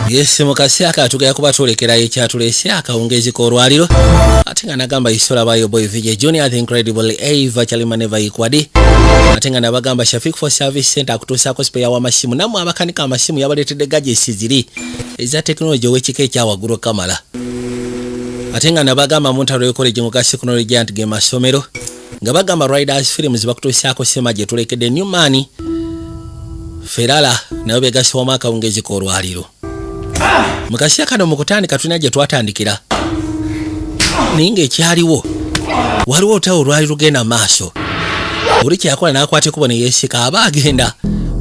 Yes, mu kaseera ka tugenda kuba twolekerayo ekyatuleese akawungeezi k'olwaliro, ate nga nagamba isolabayo boy VJ Junior the Incredible Eva Chalimaneva Ikwadi, ate nga nabagamba Shafik for Service Center akutuusaako spare w'amasimu. Nammwe abakanika amasimu, yabaleetedde gadgets ziri eza tekinologi ow'ekika ekyawaggulu kamala. Ate nga nabagamba muntalo college mu technology giant ge masomero, nga bagamba Riders Films bakutuusaako sema gye tulekedde Newman Ferala, nayo begasse wamu akawungeezi k'olwaliro. Mu kaseera kano mu kutandika tulina gye twatandikira, naye ng'ekyaliwo waliwo olutalo olwali lugenda maaso. Oli kyeyakola n'akwata ekkubo ne yeesika aba agenda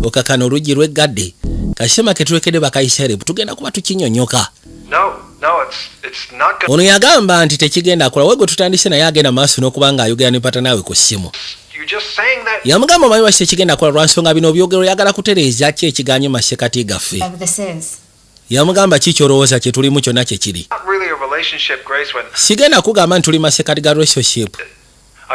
okakana oluggi lweggadde. Kasema ke tulekedde bakayiserebu, tugenda kuba tukinyonyoka. No, it's not gonna. Ono yagamba nti tekigenda kola we gwe tutandise, naye agenda maaso n'okuba ng'ayogera ne pata naawe ku ssimu. You just saying that. Yamugamba, omanyi lwaki tekigenda kola? Lwa nsonga bino obyogero oyagala kutereeza ki ekiganye masekati gaffe. Whatever this is. Yamugamba, ki kyolowooza kye tulimu kyonna kye kiri? Not really a relationship, Grace. When Sigenda kugamba nti tuli masekati ga relationship,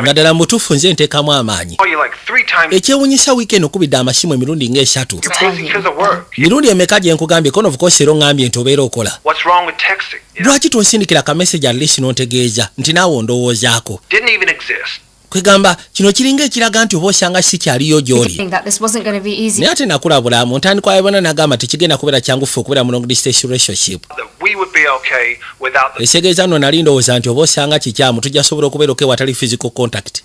nga ddala mu butuufu nze nteekamu amaanyi. call you like three times. Ekyewunyisa, wiiki eno okubidde amasimu emirundi ng'esatu. You're busy because of work. Mirundi emeka gye nkugambye? Kono of course era oŋŋambye nti obeera okola. What's wrong with texting? You know? Lwaki tonsindikira ka message at least n'ontegeeza nti naawe ondowoozaako? Didn't even exist. Kwegamba kino kiringa ekiraga nti oba osanga si kyaliyo gy'oli. Thinking that this wasn't going to be easy. Naye ate nakulabula mu ntandikwa yabona, nagamba tekigenda kubeera kyangufu okubeera mu long distance relationship. That we would be okay without the. Ekitegeeza nno nali ndowooza nti oba osanga kikyamu, tujja sobola okubeera okay watali physical contact.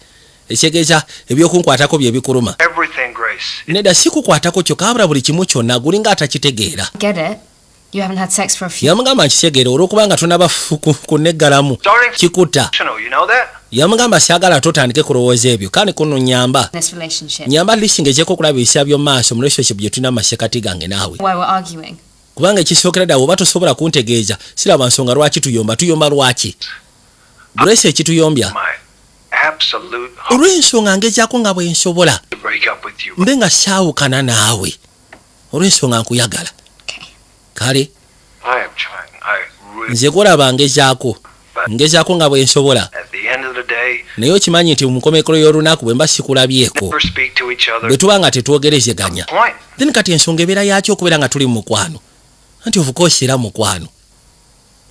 Ekitegeeza ebyokunkwatako bye bikuluma. Everything, Grace. Nedda, si kukwatako kyokka, wabula buli kimu kyonna gulinga atakitegeera. Get it? You haven't had sex for a few. Yamugamba, nkitegeera, olw'okubanga tonaba kuneggalamu kikutta. You know that? Yamugamba, syagala totandike kulowooza ebyo, kandi kuno nyamba. This relationship. Nyamba at least ngezeeko okulaba ebisa by'omu maaso mu relationship gye tulina mu masekati gange naawe. Why we're arguing. Kubanga ekisookera ddala, oba tosobola kuntegeeza, siraba nsonga lwaki tuyomba. Tuyomba lwaki, Grace? Ekituyombya My absolute hope olw'ensonga ngezaako nga bwe nsobola to break up with you. mbe nga saawukana naawe, olw'ensonga nkuyagala. Okay. Kale. I am trying. I really. Nze gwolaba ngezaako, ngezaako nga bwe nsobola. At the end of the day, Naye okimanyi nti mu nkomekero y'olunaku bwe mba sikulabyeko, never speak to each other. bwe tuba nga tetwogerezeganya, Point. then kati ensonga ebeera yaki okubeera nga tuli mu mukwano? Anti of course era mukwano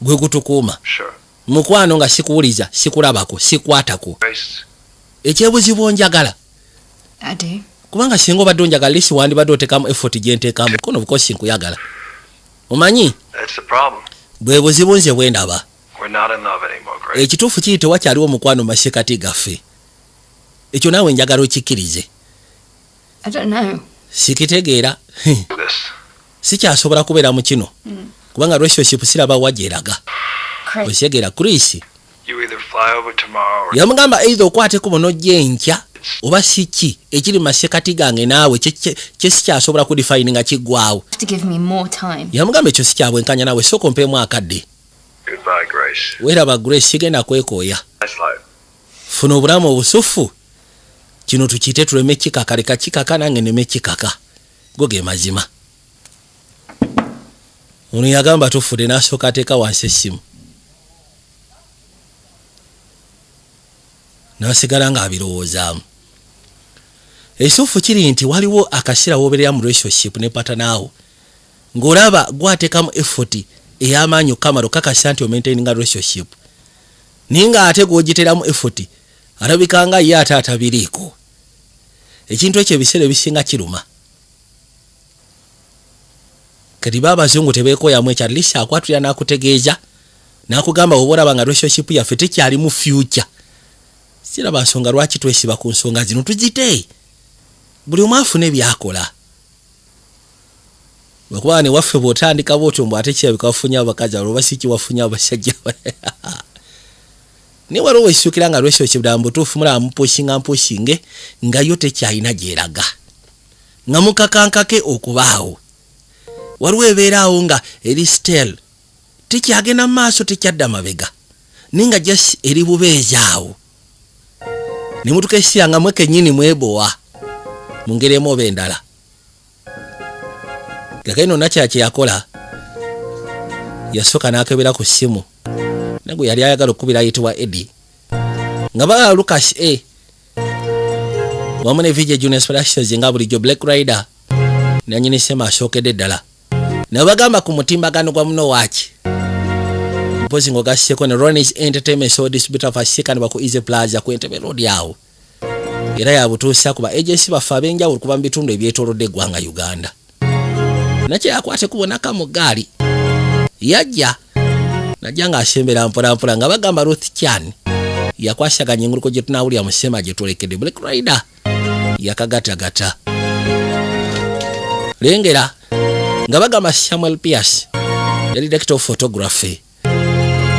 gwe gutukuuma. Sure. Mukwano nga sikuwuliza, sikulabako, sikwatako. Grace, Ekyebuzibu onjagala? I do. Kubanga singa obadde onjagala, least wandibadde oteekamu effort gye nteekamu. Kono of course nkuyagala, omanyi. That's the problem. Bwe buzibu nze bwe ndaba. We're not in love anymore, Grace. Ekituufu kiri tewakyaliwo mukwano mu masekati gaffe. Ekyo naawe njagala okikkirize. I don't know. Sikitegeera. This. Sikyasobola kubeera mu kino, kubanga relationship siraba wajeraga. Chris. Osegeera, Chris? You either fly over tomorrow or Yamugamba, either okwate kubo n'ojja enkya, oba si ki ekiri mu masekati gange naawe kye sikyasobola kudefine nga kiggwawo. Have to give me more time. Yamugamba, ekyo sikyabwenkanya naawe, sooka ompeemu akadde. Goodbye, Grace. Weeraba, Grace, sigenda kwekooya. Nice life. Funa obulamu obusufu. Kino tukiyite tuleme kikaka, leka kikaka nange neme kikaka. Go ge mazima. Ono yagamba tufudde, n'asooka ateeka wansi essimu n'asigala ng'abirowoozaamu. Ekituufu kiri nti waliwo akaseera w'obeerera mu relationship ne patanaawo ng'olaba gwateekamu effort ey'amaanyi okukamala okakasa nti omaintaininga relationship, naye ng'ate gw'ogiteramu effort alabika nga ye ate atabiriiko. Ekintu ekyo ebiseera ebisinga kiruma. Kati ba abazungu tebeekoyamu ekyo. At least akwatulira n'akutegeeza n'akugamba, oba olaba nga relationship yaffe tekyalimu future, siraba nsonga lwaki twesiba ku nsonga zino, tugite buli omu afune byakola. Lwakuba ne waffe bw'otandika bwotyo mbu ate kirabika wafunye abakazi abo, oba si wafunye abasajja. Naye waliwo wekisuukira nga relationship ddala mu butuufu mulaba mupushinga mpushinge nga yo tekyalina gyeraga, nga mukakankake okubaawo. Waliwo ebeera awo nga eri still tekyagenda mu maaso, tekyadda mabega, naye nga just eri bubeezi awo, ne mutuka ekiseera nga mwe kennyini mwebowa mu ngeri emu oba endala. Gakaino nakyala kye yakola, yasooka n'akebera ku ssimu nagwe yali ayagala okukubira ayitibwa Edi, nga balaba Lucas a wamu ne VJ Junior Splashes nga bulijjo. Black Rider nanyini sema asookedde ddala. Nabagamba ku mutimbagano gwa muno waaki, mpozi ng'ogasseko ne Ronis Entertainment so distributor fasikanibwa ku Easy Plaza ku Entebbe Road awo, era yabutuusa ku ba agency baffe ab'enjawulo kuba mu bitundu ebyetoolodde eggwanga Uganda. Nakyo yakwate kubonaka mu ggaali, yajja najja ng'asembera mpolampola nga bagamba Ruth Chan yakwasaganya enguluko gye tunaawulira mu sema gye twolekedde. Black Rider yakagatagata lengera nga bagamba Samuel Pierce yali director of photography,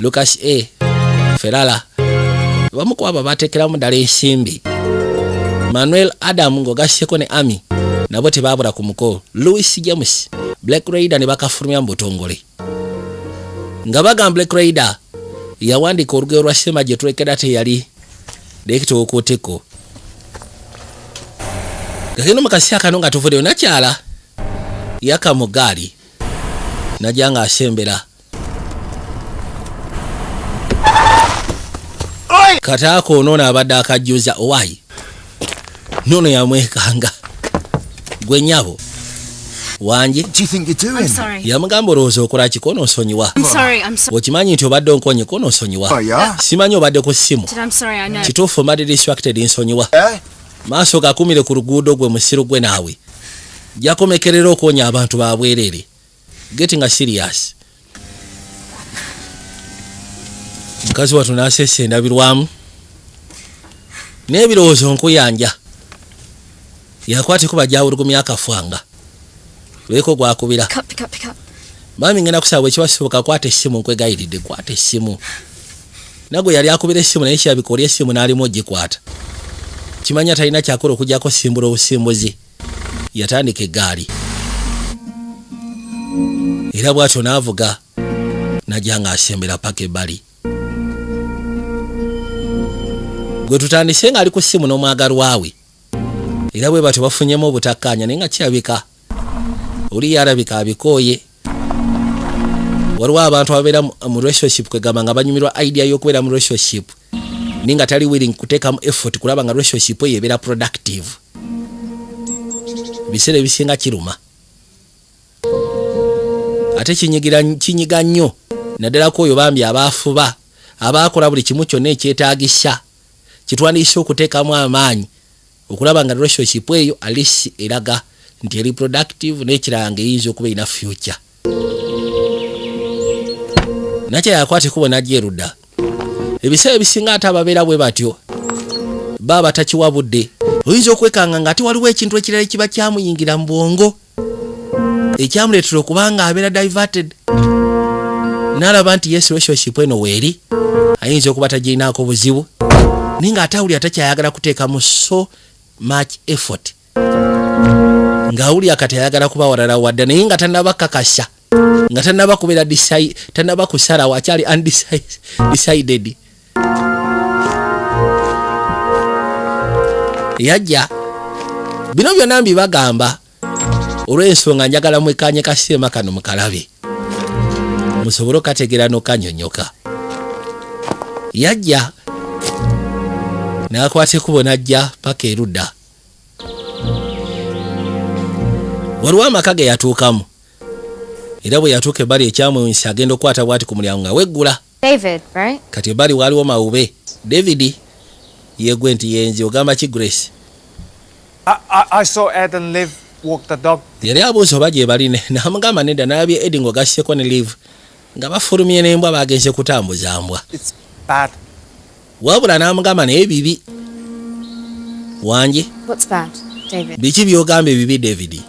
Lucas A Ferala bamu ku abo bateekeramu ddala ensimbi, Manuel Adam ng'ogasseko ne Ami nabo tebaabula ku mukolo, Louis James. Black Rider ne bakafulumya mu butongole nga bagamba Black Rider yawandiika olugero lwa sema gye tulekera, teyali director w'okwoteko gagenda mu kaseera kano nga tuvuddeyo. Nakyala yaka mu gaali najja ng'asembera kataako onoono abadde akajjuza owaayi noono yamwekanga gwe nyabo wange. What do you think you're doing? I'm sorry. Yamugamba, olowooza okola ki? Konoosonyiwa. I'm sorry. I'm sorry. Okimanyi nti obadde onkonye, konoosonyiwa. Oh, yeah? Simanyi obadde ku ssimu. I'm sorry. I know. Kituufu, mbadde distracted, nsonyiwa. Eh? Maaso gakumire ku luguudo gwe musiru gwe naawe jakomekerera okwonya abantu babwerere. Getting serious, mukazi watu n'aseesa endabirwamu n'ebirowoozo nkuyanja yakwateko bajawulugumya akafwanga beeko gwakubira. Pick up, pick up, pick up. Mami, ngenda kusaba bwe kiba kwata essimu, nkwegayiridde kwata essimu. Nagwe yali akubira essimu naye kirabika oli essimu n'alimu ogikwata, kimanya talina kyakola okugyako simbula obusimbuzi. Yatandika eggaali era bw'atyo n'avuga najja ng'asembera paka ebbali gwe tutandise ng'ali ku ssimu n'omwagalwa we, era bwe batyo bafunyemu obutakkaanya naye nga kirabika oli yalabika abikooye. Waliwo abantu ababeera mu relationship, kwegamba nga banyumirwa idea y'okubeera mu relationship naye nga tali willing kuteekamu effort kulaba nga relationship eyo ebeera productive. Ebiseera ebisinga kiruma ate kinyiga nnyo, naddala ku oyo bambi abaafuba abaakola buli kimu kyonna ekyetaagisa kitwandiyise okuteekamu amaanyi okulaba nga relationship eyo at least eraga nti eri productive n'ekirala nga eyinza okuba erina future. Nakyo yakwata ekubo najja erudda. Ebiseera ebisinga ate ababeera bwe batyo baba takiwa budde, oyinza okwekanga nga ate waliwo ekintu ekirala ekiba kyamuyingira mu bwongo ekyamuleetera okuba nga abeera diverted n'alaba nti yes, relationship eno weeri ayinza okuba tagirinaako buzibu, naye ng'ate awulira takyayagala kuteekamu so much effort, ng'awulira kati ayagala kuba walala wadda, naye nga tannaba kakasa, nga tannaba kubeera tannaba kusalawo, akyali undecided. Yajja bino byonna mbibagamba olw'ensonga njagala mwekanye kaseema kano mukalabe musobole okategeera n'okanyonyoka. Yajja n'akwata ekkubo n'ajja paka erudda. Waliwo amaka ge yatuukamu, era bwe yatuuka ebbali ekyamwewunyisa agenda okukwata bw'ati ku mulyango nga weggula. David, right? Kati ebbali waaliwo mawube David yegwe nti yenze, ogamba ki Grace? I saw Ed and Liv walk the dog. Yali abuuza oba gye bali, n'amugamba nedda, nalabye Edi ng'ogasseko ne Liv nga bafulumye n'embwa, bagenze kutambuza mbwa. It's bad. Wabula n'amugamba naye bibi wange. What's bad, David? Biki by'ogamba ebibi, David?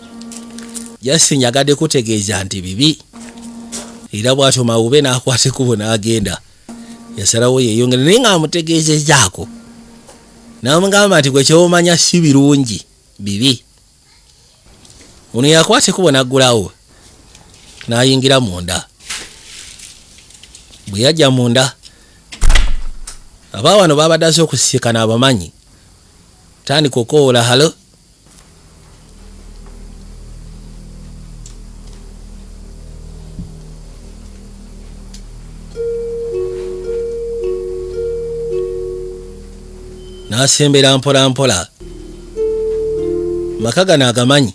Just njagadde kutegeeza nti bibi. Era bw'atyo mawube n'akwata ekkubo n'agenda, yasalawo yeeyongere naye ng'amutegeezezaako n'amugamba nti gwe ky'omanya si birungi, bibi. Ono yakwata ekkubo n'aggulawo n'ayingira munda. Bwe yajja munda, aba wano babadde aze okusisinkana abamanyi, tandika okowoola, "Hello." N'asembera mpola mpola, maka gano agamanyi.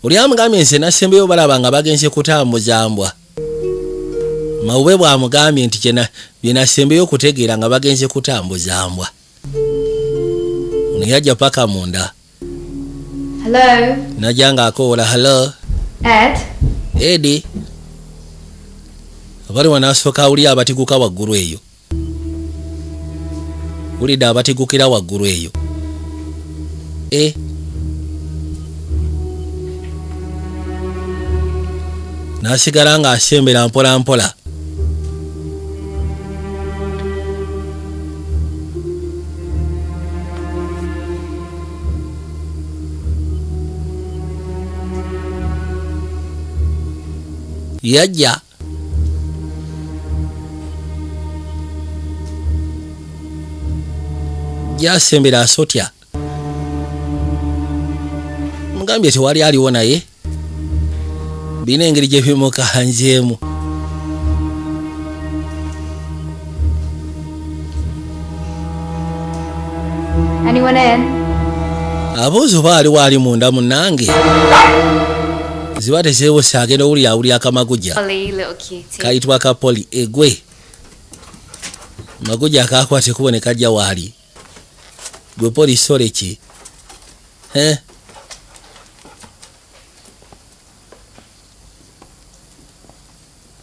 Oli amugambye nze nasembeyo balaba nga bagenze kutambuza mbwa. Mawube bw'amugambye nti bye nasembeyo okutegeera nga bagenze kutambuza mbwa. Ono yajja paka munda. Hello? Najja ng'akoola, "Hello?" Ed? Edi abali wanaasooka awulira abatiguka waggulu eyo, wulidde abatigukira waggulu eyo e n'asigala ng'asembera mpola mpola. Yajja gyasembera asotya, mugambye tewali aliwo, naye birina engeri gye bimukanzeemu. Anyone in? Abuuza oba aliwo ali munda. Munnange ziba tezeewose, agenda owulira awulira akamagujja. Polly, little cutie. Kayitibwa kapoli egwe maguja akakwata ekubo ne kajja waali. Gwe polisi oleki? Eh?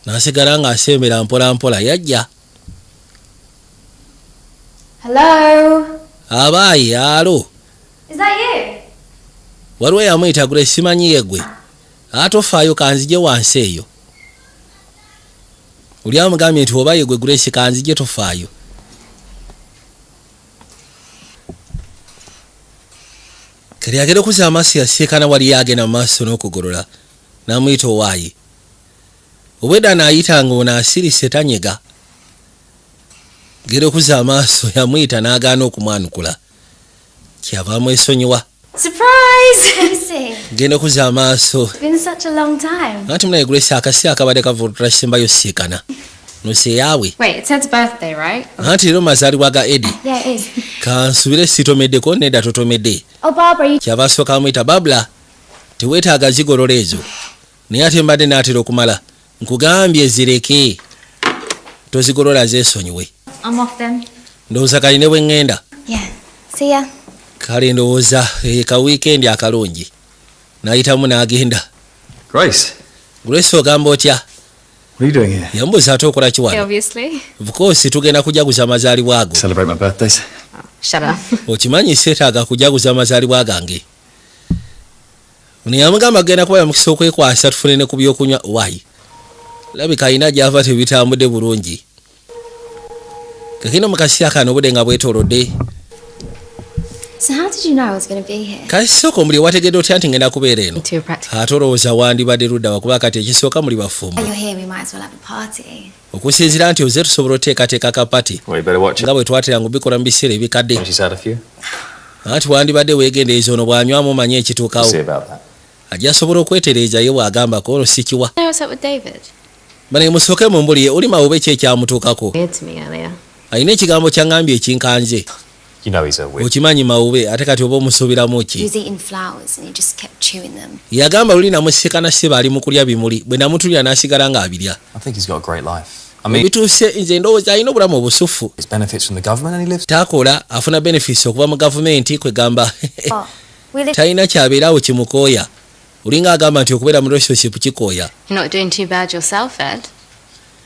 N'asigala ng'asembera mpola mpola yajja. Hello? Abaayi, alo? Is that you? Waliwo yamuyita, "Gule simanyi yegwe." Atofaayo, kanzije wansi eyo. Oli amugambye nti oba yegwe Grace, kanzije, tofaayo. Kati agenda okuzza amaaso yasiikana wali agenda mu maaso n'okugolola n'amuyita, "Owaayi." Obwedda naayita nga ono asirise tanyega. Genda okuzza amaaso yamuyita n'agaana okumwanukula, kyava amwesonyiwa. Surprise! Gracie. Genda okuzza amaaso. It's been such a long time. Anti munaye Grace, akasi akabadde kavutula kisembayo siikana nose yaabwe. Wait, it's Ed's birthday, right? Anti leero mazaalibwa ga Edi. Yeah, it is. Kansubire sitomeddeko. Nedda, totomedde. Oh, Barbara, you. Kyava asooka amuyita, "Babula, teweetaaga zigolola ezo, naye ate mbadde naatera okumala nkugambye zireke, tozigolola, zeesonyiwe." I'm off then. Ndowooza kali ne bwe ŋŋenda. Yeah. See ya. Kale ndowooza ka wiikendi akalungi. N'ayitamu n'agenda. Grace, Grace, ogamba otya? what are you doing here? Yambuuza ate okola ki wano? Obviously. Of course, tugenda kujaguza amazaalibwa ago. Celebrate my birthdays. Shut up. Okimanyi seetaaga kujaguza amazaalibwa gange. Ono yamugamba genda kuba mukisa okwekwasa tufune ne ku byokunywa. Waayi, labika alina gyava tebitambudde bulungi. Kakino mu kaseera kano obudde nga bwetoolodde. So how did you know I was going to be here? Kasooka omuli wategedde otya nti ngenda kubeera eno? Too practical. Ate olowooza wandibadde ludda wakuba kati ekisooka muli bafumbo. You're here, we might as well have a party. Okusinziira nti oze tusobola oteekateeka ka party. Well, you better watch it. Nga bwe twateranga obikola mu biseera ebikadde. She's had a few. Anti wandibadde weegendereza, ono bw'anywamu omanye ekituukawo. See about that. Ajja asobola okwetereeza ye bw'agamba ko olwo sikiwa. Hey, what's up with David? Bane musooke mumbuliye oli mawube ki ekyamutuukako. Weird to me earlier. Alina ekigambo kyaŋŋambye ekinkanze. You know he's a weird. Okimanyi mawube, ate kati oba omusuubiramu He ki? was eating flowers and he just kept chewing them. Yagamba luli namusikana siba ali mu kulya bimuli, bwe namutulira n'asigala ng'abirya. I think he's got a great life. I mean, Ebituuse nze ndowooza alina obulamu obusufu. his benefits from the government and he lives. Takola, afuna benefits okuva mu gavumenti, kwegamba Oh, we live. talina kyabeerawo kimukooya. Olinga agamba nti okubeera mu relationship kikooya. You're not doing too bad yourself, Ed.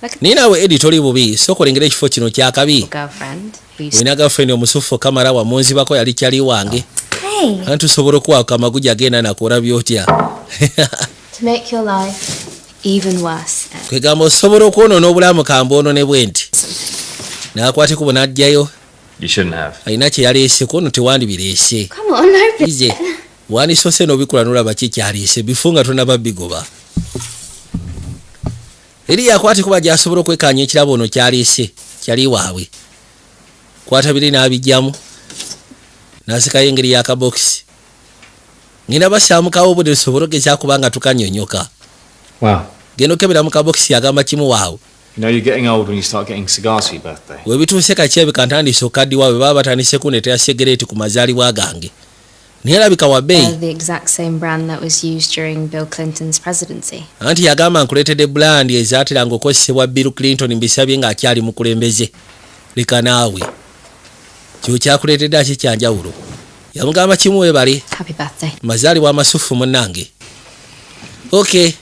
Look at Naye naawe Edi toli bubi, sooka olengera ekifo kino kyakabi. your girlfriend. Who you Olina girlfriend omusufu kamala wamunzibako, yali kyali wange. Hey. Anti tusobola okuwaako amaguja agenda nakuolabya otya? To make your life even worse, Ed. Kwegamba osobola okwonoona obulamu kambwonone bwe nti n'akwata ekubo n'ajjayo. You shouldn't have. Alina kye yaleese kwono, tewandibireese. Come on, open. Ize wandisoose n'obikula n'olaba ki kyaleese bifu nga tonaba bigoba. Eri yakwata kuba gy'asobola okwekaanya ekirabo ono kyaleese kyali waabwe. Kwata biri n'abijjamu n'asikayo engeri y'akabokisi. Ngenda basaamukawo obudde tusobole ogezaako kuba nga tukanyonyoka. Wow. Genda okebera mu kabokisi, agamba kimu waawe. You know you're getting old when you start getting cigars for your birthday. Webituuse kakirabika ntandise okaddiwa bwe baba batandise kundeetera segereeti ku mazaalibwa gange. Naye alabika wa bbeeyi. The exact same brand that was used during Bill Clinton's presidency. Anti yagamba, nkuleetedde brand ezaateranga okukozesebwa Bill Clinton, mbisabye ng'akyali mukulembeze. Leka naawe, kyo kyakuleetedde aki kyanjawulo? Yamugamba kimu, webale. Happy birthday. Mazaalibwa amasufu munnange. Ok,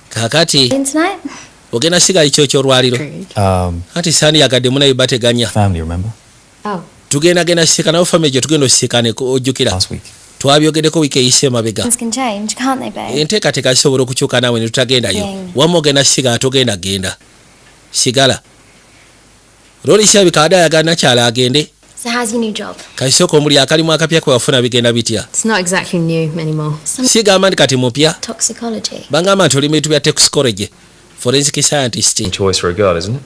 kaakati In tonight? Ogenda sigali kyo kyolwaliro? Anti saani yagadde munaye bateganya. Family, remember? Oh. Tugenda sisinkana nabo, family gye tugenda osisinkane, ojjukira? Last week. Twabyogeddeko wiiki eyise emabega. Things can change, can't they, babe? Enteekateeka zisobola okukyuka naawe ne tutagendayo. Yeah. Wamma ogenda sigala, togenda genda, sigala. Loli kirabika adde ayagala nakyala agende. So how's your new job? Kasooka omuli akalimu akapya kwe wafuna, bigenda bitya? It's not exactly new anymore. Some Sigamba nti kati mupya. toxicology. Bagamba nti oli mu bintu bya toxicology, forensic scientist. Choice for a girl, isn't it?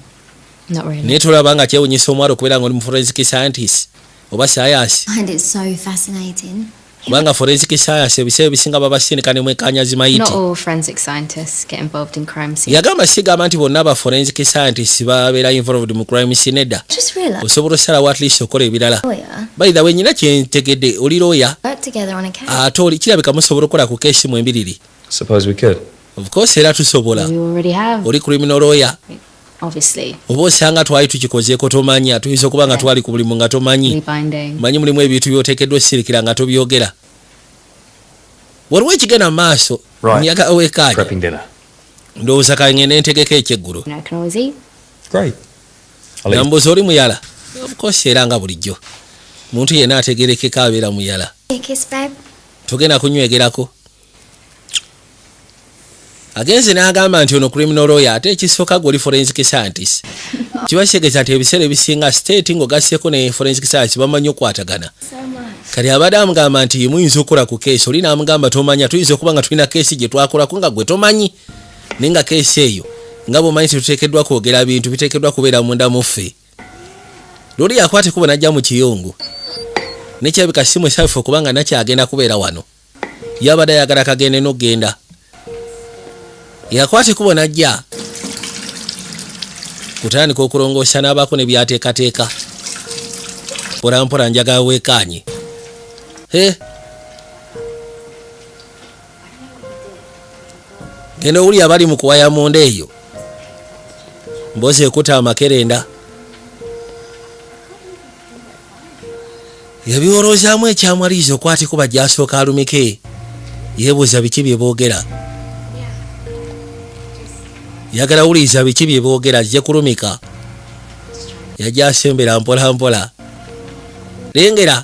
Not really. Naye tolaba nga kyewunyisa omwala okubeera nga oli mu forensic scientist oba science? I find it so fascinating. Kubanga forensic science ebiseera ebisinga babasindika ne mwekanya Not zimayiti. all forensic scientists get involved in crime scenes. Yagamba sigamba nti bonna aba forensic scientists babeera involved mu crime scene, edda. Just realised, Osobola osalawo at least okola ebirala. lawyer, By the way, nyina kyentegedde, oli lawyer. work together on a case. Ate oli kirabika musobola okukola ku case mwembiriri. Suppose we could. Of course, era tusobola. We already have, Oli criminal lawyer. obviously. Oba osanga twali tukikozeeko, tomanya, tuyinza okuba nga twali ku mulimu nga tomanyi. Really binding. Manyi mulimu ebintu byoteekeddwa osirikira nga tobyogera. Waliwo ekigenda mu maaso. Right. Nyaga wekaanya. Prepping dinner. Ndowooza kangende ntegeko ekyeggulo. You know, I can always eat. Great. I'll let you Nambuuza oli muyala? Of course, era nga bulijjo muntu yenna ategerekeka abeera muyala. A kiss, babe. Togenda kunywegerako? Agenze n'agamba nti ono criminal lawyer, ate ekisooka gwe oli forensic scientist, kiba kitegeeza nti ebiseera ebisinga state ng'ogasseko ne forensic science bamanyi okukwatagana. So much. Kati abadde amugamba nti muyinza okukola ku case, oli n'amugamba tomanya, tuyinza okuba nga tulina case gye twakolako nga gwe tomanyi, naye nga case eyo nga bw'omanyi tetuteekeddwa kwogera, bintu biteekeddwa kubeera munda muffe. Loli yakwata ekubo n'ajja mu kiyungu, nekyabika si musanyufu kubanga nakyagenda kubeera wano, yabadde ayagala kagende n'okugenda. Yakwata ekubo n'ajja kutandika okulongoosa n'abaako ne byateekateeka mpolampola. Njagala weekaanye. He, genda owuli abali mu kuwaya munda eyo, mbozi ekuta amakerenda yabiwoloozaamu. Ekyamwaliriza okwatikuba gyasooka alumike, yeebuuza biki bye boogera. Yagala wuliriza biki bye boogera, ajje kulumika. Yajja asembera mpola mpola, lengera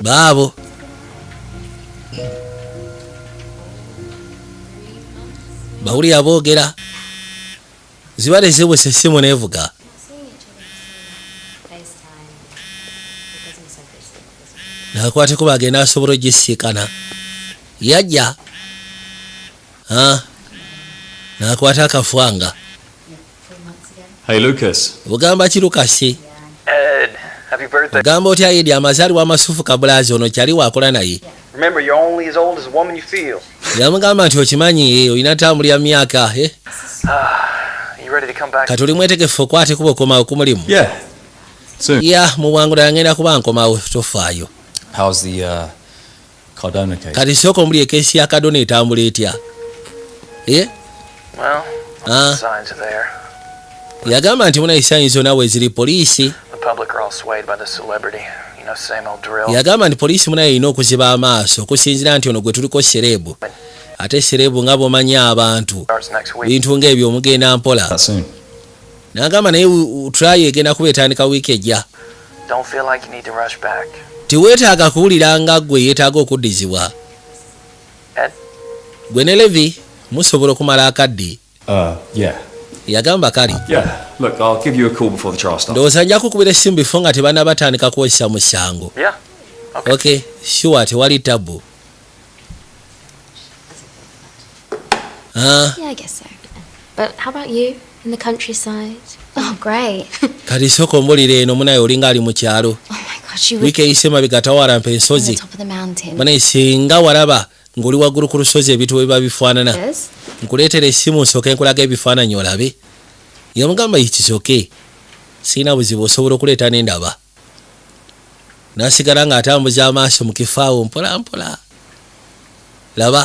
baabo. Bawulira boogera, ziba tezibuse, essimu neevuga. Nakwateko bagenda asobola ogisiikana. Yajja. Ah, nakwata akafwanga. Hey, Lucas. Ogamba ki, Lukasi? Ed, happy birthday. Ogamba otya, Edi? Amazaalibwa amasufu kabulaazi. Ono kyali waakola naye. Remember, you're only as old as the woman you feel. Yamugamba nti okimanyi, olina tambulya myaka, eh? You ready to come back? Kati oli mwetegefu okwate kuba okomawo ku mulimu? Yeah. Soon. Ya, mu bwangu ddala ngenda kuba nkomawo, tofaayo. How's the Cardona case? Kati sooka omuli e case ya Kadona etambula etya, eh? Well, Ah. the signs are there. Yagamba nti muna e signs zonna weeziri, poliisi. The public are all swayed by the celebrity. You know, same old drill. Yagamba nti poliisi munaye erina okuziba amaaso okusinziira nti ono gwe tuliko celeb, ate celeb nga bw'omanyi abantu Starts next week. bintu ng'ebyo omugenda mpola. That soon. N'agamba naye trial egenda kuba etandika wiiki ejja. Don't feel like you need to rush back. Tiweetaaga kuwulira nga ggwe yeetaaga okuddizibwa. Ed? Gwe ne Levi musobola okumala akadde. Yeah. Yagamba kale. Yeah. Look, I'll give you a call before the trial starts. Ndowooza nja kukubira essimu bifo nga tebannabatandika kuwozesa musango. Yeah. Okay. Ok, sure, tewali tabu. Ah, Yeah, I guess so. But how about you in the countryside? Oh, great. Kati sooka ombulira eno munaye, olinga ali mu kyalo. Oh my gosh, you were Wiiki eyise mabega tawalampa on the ensozi. top of the mountain. Banaye singa walaba ng'oli waggulu ku lusozi, ebintu bwe biba bifaanana. Yes. Nkuleetera essimu nsooke nkulaga ebifaananyi olabe. Yamugamba ikisoke. Sirina buzibu, osobola okuleeta n'endaba. N'asigala ng'atambuza amaaso mu kifaawo mpola mpola. Laba,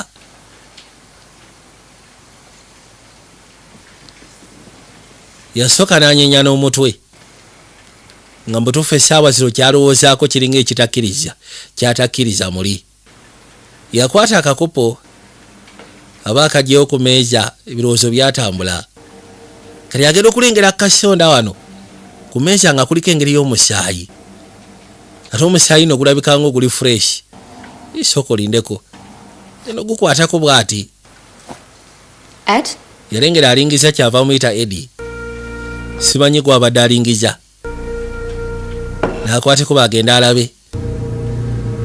yasooka n'anyenya n'omutwe nga mubutuufu essaawa zino kyalowoozaako kiringa ekitakkiriza kyatakkiriza. Muli yakwata akakopo aba akagyewo ku meeza, ebirowoozo byatambula. Kati agenda okulengera kasonda wano ku meeza nga kuliko engeri y'omusaayi, ate omusaayi no gulabika nga oguli fresh. Isooka olindeko eno gukwatako bw'ati. Ed? Yalengera alingiza, kyava muyita Edi. Simanyi gwabadde alingiza, nakwateko bagenda alabe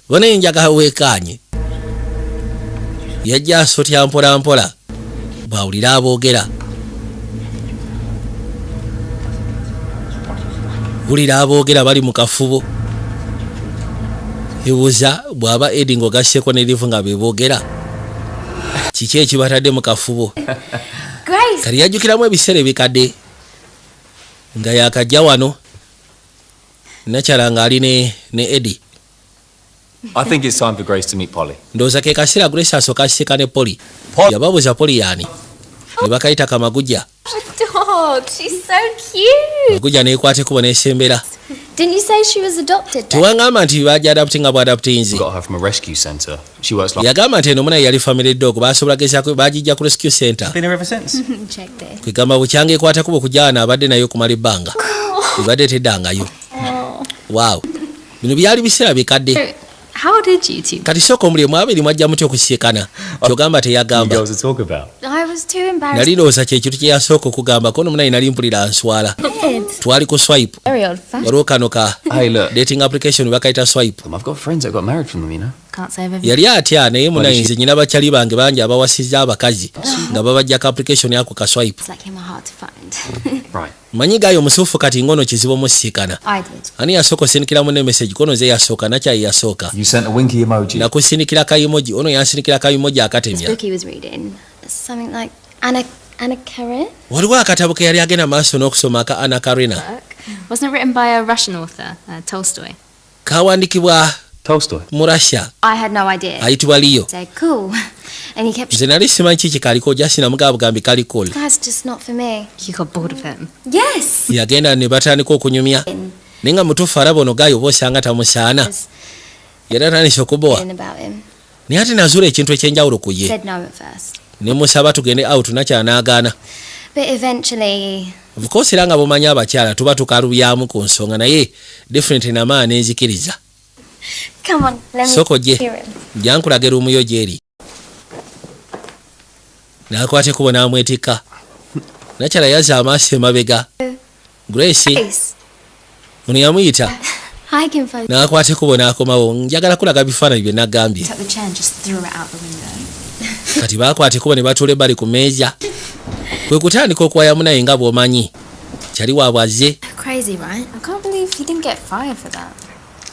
bona enjaga weekaanye. Yajja asotya mpola mpola bw'awulira aboogera, wulira aboogera bali mu kafubo. Ebuuza bw'aba Edi ng'ogasseko ne Livu nga beboogera, kiki ekibatadde mu kafubo? Grace! Kati yajjukiramu ebiseera ebikadde nga yakajja wano nakyala ng'ali ne Edi. I think it's time for Grace to meet Polly. Ndowooza ke kaseera Grace asooka asisinkane ne Poli. Yababuuza Poli yaani, ne bakayita Kamagujja. Dog, she's so cute. Magujja neekwata ekkubo n'esembera. Didn't you say she was adopted then? Tewangamba nti bajja adopti nga bwadoptinze? Got her from a rescue centre. She works like Yagamba nti eno munaye yali family dog, basobola gezaako bagijja ku rescue center. been here ever since. Check this. Kwegamba bukyanga ekwata kubo kujana abadde nayo okumala ebbanga, ebadde teddangayo. Waaw, bino byali biseera bikadde. So, how did you two? Kati sooka omuli mwabiri mwajja mutya okusiikana? Kyogamba You teyagamba. girls to talk about. I was too embarrassed. Nali ndowooza kyekintu kye yasooka okugamba kono munaye nali mpulira nswala. Twali ku swipe. Very old fashioned. Waliwo kano ka Hey, look. dating application bakayita swipe. I've got friends that got married from them, you know. Can't say I've ever. Yali atya naye munaye nze nyina bakyali bange bangi abawasizza abakazi nga babajjako application ako ka swipe. It's like him are hard to find. Right. Manyi gayo omusuufu kati ngono kizibu omusiikana. I did. Ani yasooka osindikira munne message? Kono nze yasooka, nakyayi yasooka. You sent a winky emoji. Nakusindikira ka emoji, ono yansindikira ka emoji This akatemya. book he was reading, something like Anna Karenina. Waliwo akatabo ke yali agenda maaso n'okusoma aka Anna Karina. Book. Wasn't it written by a Russian author, Tolstoy? Kawandikibwa Tolstoy. mu Russia. I had no idea. Ayitibwa Liyo. Said cool, and he kept. Nze nali simanyi kiki kaliko, jasi namugaba bugambi kali cool. Guy's just not for me. You got bored of him. Yes. Yagenda ne batandika okunyumya, naye nga mutuufu alaba ono gayo oba osanga tamusaana. Yali atandise okubowa. About him. Naye ate nazuula ekintu ekyenjawulo ku ye. Said no at first, Ne musaba tugende out, nakyala n'agaana. but eventually Of course era nga bumanyi abakyala tuba tukalubyamu ku nsonga, naye different namaana nenzikiriza. Come on, let me Soko gye. hear him. Jankulaga e room yo gyeri. N'akwata ekkubo n'amwetikka. Nakyala yazza amaaso emabega. Grace. Grace. Ono yamuyita. Hi, Kinfolk. N'akwata ekkubo n'akomawo. Njagala kulaga bifaananyi bye nagambye. Took the chair and just threw it out the window. Kati baakwata ekkubo ne batuula ebbali ku meeza, kwe kutandika okuwayamu naye nga bw'omanyi kyali waabwe azze. Crazy, right? I can't believe he didn't get fired for that.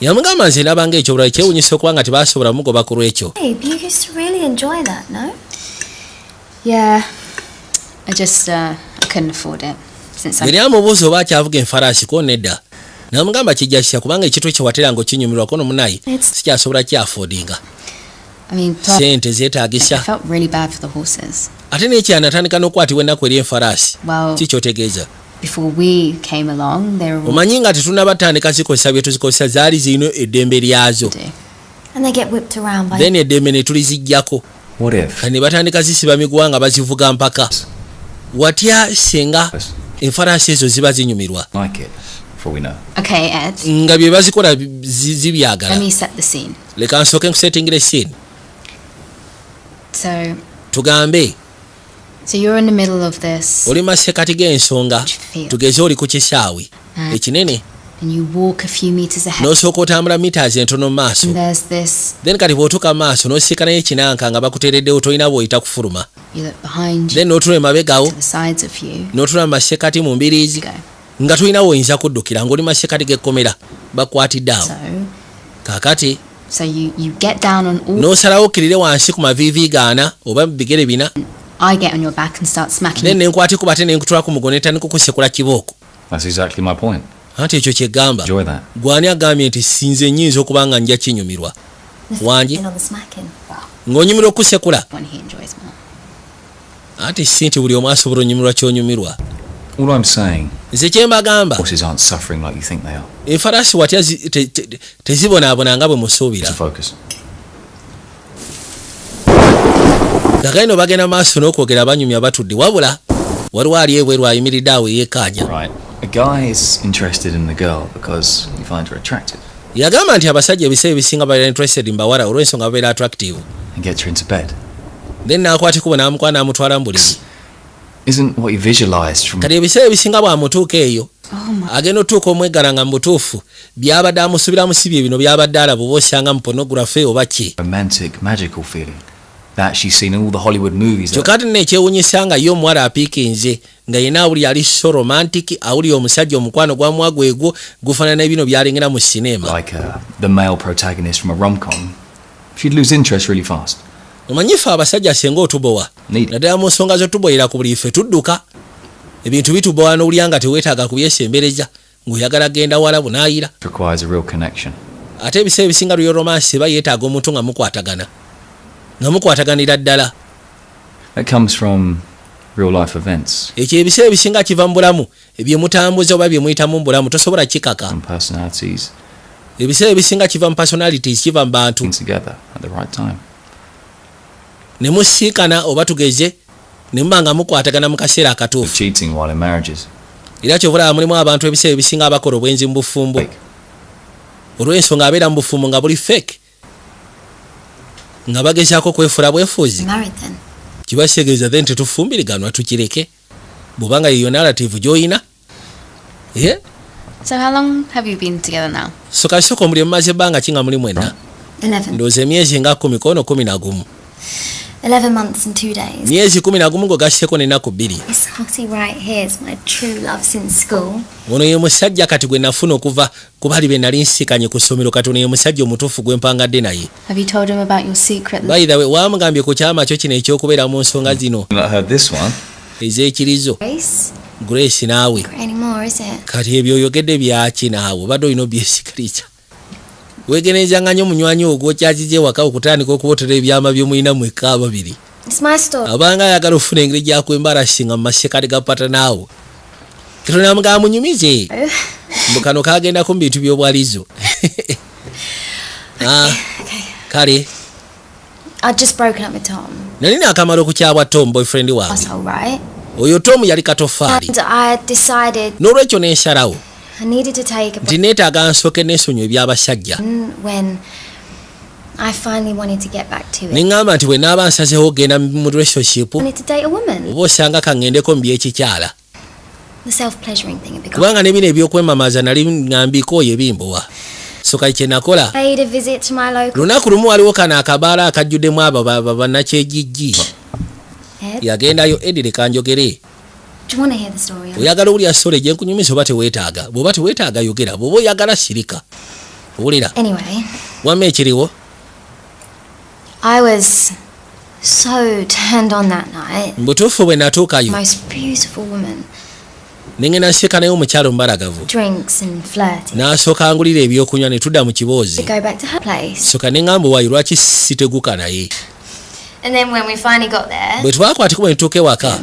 Yamugamba nze ndabanga ekyobulabe, kyewunyisa okuba nga tebasobola mugoba ku lwekyo. Babe, you used to really enjoy that, no? Yeah. I just I couldn't afford it since I Yali amubuuza oba akyavuga enfalaasi ko nedda, namugamba kijja kitya kubanga ekintu ekyo watera nga okinyumirwa kono munayi sikyasobola kyaffordinga. I mean, plus, Sente I zeetaagisa. felt really bad for the horses. Ate n'ekyana atandika n'okukwatibwa ennaku eri enfalaasi. Well, Ki kyotegeeza? before we came along, they were all Omanyi nga tetunnabatandika zikozesa bye tuzikozesa, zaali zirina eddembe lyazo. do. And they get whipped around by Then eddembe ne tuliziggyako. What if? Kati ne batandika zisiba miguwa nga bazivuga mpaka. Watya singa enfalaasi ezo ziba zinyumirwa Like it, for we know. Okay, Ed. nga bye bazikola zibyagala? Let me set the scene. Leka nsooke nkusettingire scene. So, Tugambe so you're in the middle of this oli masekati g'ensonga. Field. Tugeze oli ku kisaawe ekinene and you walk a few meters ahead. N'osooka otambula meters entono mu maaso. And there's this. Then kati bw'otuuka mu maaso n'osiikanayo ekinanka nga bakuteereddewo, tolina bw'oyita kufuluma. You look behind you Then n'otula emabegawo to the sides of you. n'otula mu masekati mu mbiriizi Go. nga tolina woyinza kuddukira ng'oli masekati g'ekkomera bakwatidde awo. So, Kaakati so you get down on all. N'osalawo okkirire wansi ku maviivi gaana oba mu bigere bina. I get on your back and start smacking Then nenkwatikuba ate nenkutula ku mugongo netandika okusekula kibooko. That's exactly my point. Anti ekyo kyegamba. Enjoy that. Gwani agambye nti sinze nyinza okuba nga nja kinyumirwa? The Wangi? f***ing or the smacking. Ng'onyumirwa okusekula? One he enjoys more. Anti si nti buli omu asobola onyumirwa kyonyumirwa. All I'm saying, Nze kyembagamba, horses aren't suffering like you think they are. Enfalaasi watya tezibonaabona nga bwe musuubira. To focus. Kakaino bagenda maaso n'okwogera, banyumya batudde, wabula waliwo ali ebweru ayimiridde awo eyeekaanya. Right. A guy is interested in the girl because he finds her attractive Yagamba nti abasajja ebiseera ebisinga babeera interested mu bawala olw'ensonga babeera attractive. and gets her into bed. Then n'akwata ekubo n'amukwana n'amutwala mu buliri. Isn't what you visualized from Kati ebiseera ebisinga bw'amutuuka eyo, Oh my. agenda otuuka omweggala nga mu butuufu byabadde amusuubiramu si bye bino byabadde alaba oba osanga mu pornography oba ki. Romantic, magical feeling that she's seen in all the Hollywood movies. Kyokka ate nno ekyewunyisa nga ye omuwala apiikinze nga yenna awuli ali so romantic, awuli omusajja omukwano gwamuwa gwegwo gufaanana bino byalengera mu sinema. Like the male protagonist from a rom-com, she'd lose interest really fast. Omanyi ffe abasajja senga otubowa, Need. naddala mu nsonga zotuboyera ku buli, ffe tudduka ebintu bitubowa n'owulya nga teweetaaga kubyesembereza ng'oyagala genda wala bunaayira. Requires a real connection. Ate ebiseera ebisinga lyo romance eba yeetaaga omuntu nga mukwatagana, nga mukwataganira ddala. That comes from real life events Ekyo ebiseera ebisinga kiva mu bulamu byemutambuza oba byemuyitamu mu bulamu, tosobola kikaka. and personalities Ebiseera ebisinga kiva mu personalities, kiva mu bantu being together at the right time. Ne musiikana oba tugeze ne muba nga mukwatagana mu kaseera akatuufu. Cheating while in marriages. Era kyovulaba mulimu abantu ebiseera ebisinga abakola obwenzi mu bufumbo Fake. olw'ensonga abeera mu bufumbo nga buli fake, nga bagezaako kwefuula bwefuuzi. Married then. Kiba kitegeeza then tetufumbiriganwa, tukireke bw'obanga yeyo narrative gy'oyina. Eh? So how long have you been together now? So kasooka omuli mumaze ebbanga ki nga muli mwenna? 11. Ndowooza emyezi nga 10 kono 11. 11 months and 2 days. Myezi 11 ng'ogasseko n'ennaku 2. This hottie right here is my true love since school. Ono ye musajja kati gwe nafuna okuva ku bali be nali nsikanye ku ssomero. Kati ono ye musajja omutuufu gwe mpangadde naye. Have you told him about your secret? By the way, wamugambye ku kyama kyo kino ekyokubeera mu nsonga zino I heard this one. ez'ekirizo? Grace? Grace naawe. Not anymore, is it? Kati ebyo oyogedde byaki naawe? Obadde olina obyesikiriza, weegenezanga nnyo munywanyi ogwo okyakiza ewaka okutandika okubotera ebyama by'omulina mwekka ababiri. It's my story. Abanga ayagala okufuna engeri gyakwembarasinga mu masekati ga patanaawo, katonda mugamba munyumize mbu kano kagendako mu bintu by'obwalizo. Ah, Okay. kale. I'd just broken up with Tom. Nali naakamala okukyabwa Tom, boyfriend wange. Asshole, right? Oyo Tom yali katofaali. And I decided N'olwekyo nensalawo I needed to take a nti neetaaga nsooke neesonyiwa ebyabasajja. when I finally wanted to get back to it. Ne ŋŋamba nti bwe naaba nsazeewo okugenda mu relationship, I wanted to date a woman. oba osanga kaŋŋendeko mu byekikyala. The self-pleasuring thing had become. Kubanga ne bino ebyokwemamaza nali ŋŋambiko oyo ebimbowa. So kali kye nakola, Paid a visit to my local lunaku lumu waliwo kano akabaala akajjuddemu abo bannakyejijji. Ed. Yagendayo Edi, leka njogere. Do you want to hear the story? Oyagala owulira story gyenkunyumisa oba teweetaaga? Bw'oba teweetaaga yogera, bw'oba oyagala sirika, owulira? Anyway, Wamma ekiriwo, I was so turned on that night. mu butuufu bwe natuukayo, Most beautiful woman. nengenda nseka naye omukyalo omubalagavu. Drinks and flirting. N'asooka angulira ebyokunywa ne tudda mu kiboozi. To go back to her place. Soka ne ŋŋamba waayi lwaki siteguka naye. And then when we finally got there, Bwe twakwatiko bwe nituuka ewaka,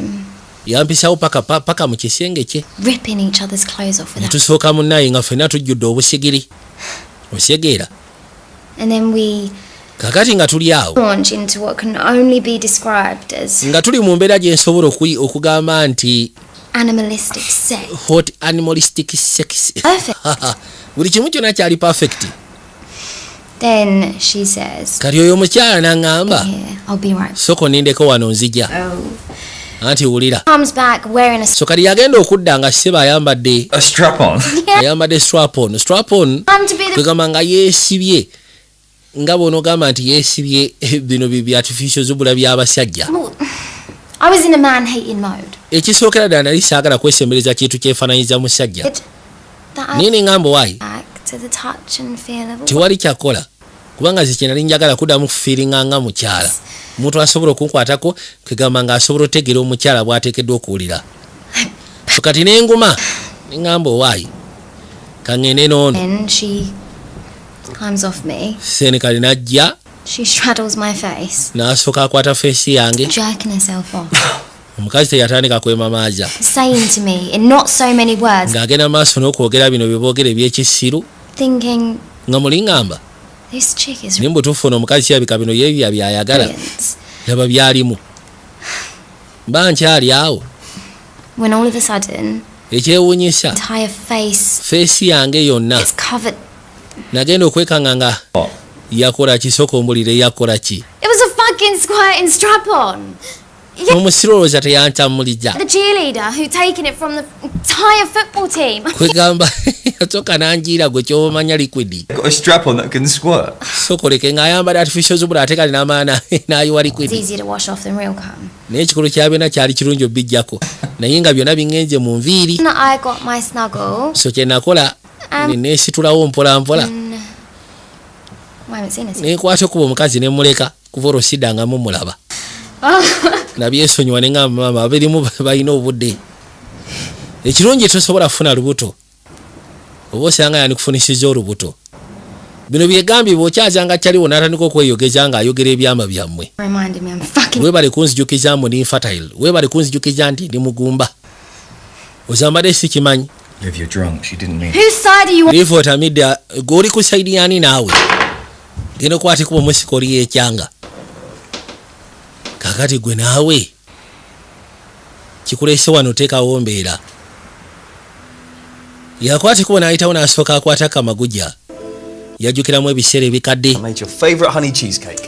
yampisawo paka, paka mu kisenge kye. Ripping each other's clothes off Ne without. tusooka munnaye nga ffenna tujjudde obusigiri, osiegeera? And then we Kakati nga tuli awo, launch into what can only be described as nga tuli mu mbeera gye nsobola okugamba nti animalistic sex. Hot animalistic sex. Perfect. Buli kimu kyonna kyali perfect. Then she says, Kati oyo omukyala n'aŋŋamba, "Here, I'll be right." "Soko nindeko wano, nzija." Oh. Anti wulira. Comes back wearing a So kati yagenda okudda nga sseba ayambadde A strap on. ayambadde strap on, strap on. I'm to be the Kwegamba nga yeesibye nga bw'onoogamba nti yeesibye bino bi artificial zubula by'abasajja. Well, I was in a man-hating mode. Ekisookera ddala nali saagala kwesembereza kintu kyefaananyiza musajja. It, that I Naye ne ŋŋamba waayi back to the touch and feel of a tewali kyakola kubanga nze kye nali njagala kuddamu kufiiringa nga mukyala, omuntu asobola okunkwatako, kwegamba ng'asobola otegeera omukyala bw'ateekeddwa okuwulira. So kati n'enguma. Neŋŋamba owaayi kaŋŋende n'ono. And she climbs off me. Senikali n'ajja. She straddles my face, N'asooka akwata face yange. jerking herself off, Omukazi teyatandika kwemamaaza. saying to me in not so many words, Ng'agenda maaso n'okwogera bino bye boogera ebyekisiru. thinking, Nga muliŋŋamba, this chick is naye mubutuufu ono omukazi kirabika bino yeebya byayagala. brilliant. Laba byalimu mba nkyali awo. When all of a sudden, Ekyewuunyisa, entire face face yange yonna is covered. nagenda okwekanga nga yakola ki? Sooka ombulire, yakola ki? It was a fucking squirting strap on. Omusiru olowooza teyantammuliza. The cheerleader who'd taken it from the entire football team. Kwegamba yasooka nanjiira gwe kyobamanya liquid. Got a strap on that can squirt. Sooka oleke ng'ayambala artificial zubula ate kali n'amaana n'ayiwa It's liquid. easier to wash off than real cum. Naye ekikulu kya byonna kyali kirungi obijjako naye nga byonna biŋŋenze mu nviiri. Then I got my snuggle. So kye nakola ne neesitulawo mpola mpola. I haven't seen her since. Nenkwata okuba omukazi ne muleka kuva olwo siddangamu mulaba nabyesonyiwa ne ŋŋamba maama abirimu balina obudde ekirungi tosobola kufuna lubuto oba osanga yandikufunisiza olubuto. Bino byegambye bw'okyazanga kyaliwo n'atandika okweyogeza ng'ayogera ebyama byammwe. Reminded me I'm fucking Weebale kunzijukiza mbu ndi infertile, weebale kunzijukiza nti ndi mugumba ozambadde sikimanyi. Liv, you're drunk. She didn't mean. Whose side are you on? Liva otamidde gwe oli ku side yani naawe genda okwata ekuba omusika oli yekyanga kakati gwe naawe kikulese wano teekawo mbeera yakwata ekubo n'ayitawo n'asooka akwata kamaguja yajjukiramu ebiseera ebikadde. I made your favourite honey cheesecake.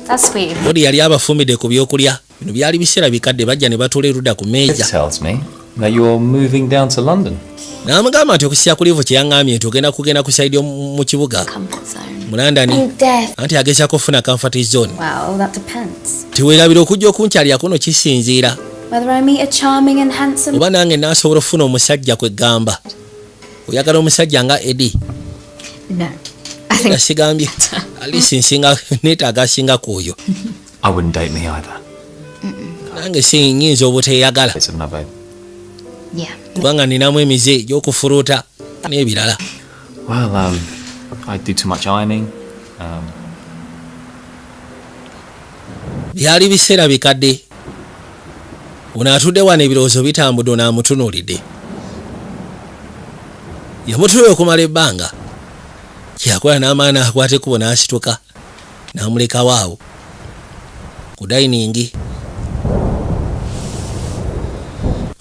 That's sweet. Odi yali abafumidde ku byokulya bino byali biseera bikadde bajja ne batuula erudda ku It meeza. tells me that you're moving down to London. N'amugamba nti okusya ku Livu kye yaŋŋambye nti ogenda kugenda ku side mu kibuga Comfort zone. mu London. I'm deaf. Anti agezaako okufuna comfort zone. Well, that depends. Tiweerabira okujja okunkyalirako no kisinziira Whether I meet a charming and handsome. oba nange naasobola okufuna omusajja kwegamba oyagala omusajja nga Edi. No. I think Nga sigambye alisi nsinga neetaaga asinga ku oyo. I wouldn't date me either. Nange sinyinza obuteeyagala. It's another. Yeah. Kubanga ninamu emize egy'okufuluuta n'ebirala. Well, I do too much ironing. Byali biseera bikadde ono atudde wano ebirowoozo bitambudde ono amutunuulidde yamutuula okumala ebbanga kyakola n'amaani akwata ekkubo n'asituka n'amulekawo awo ku dining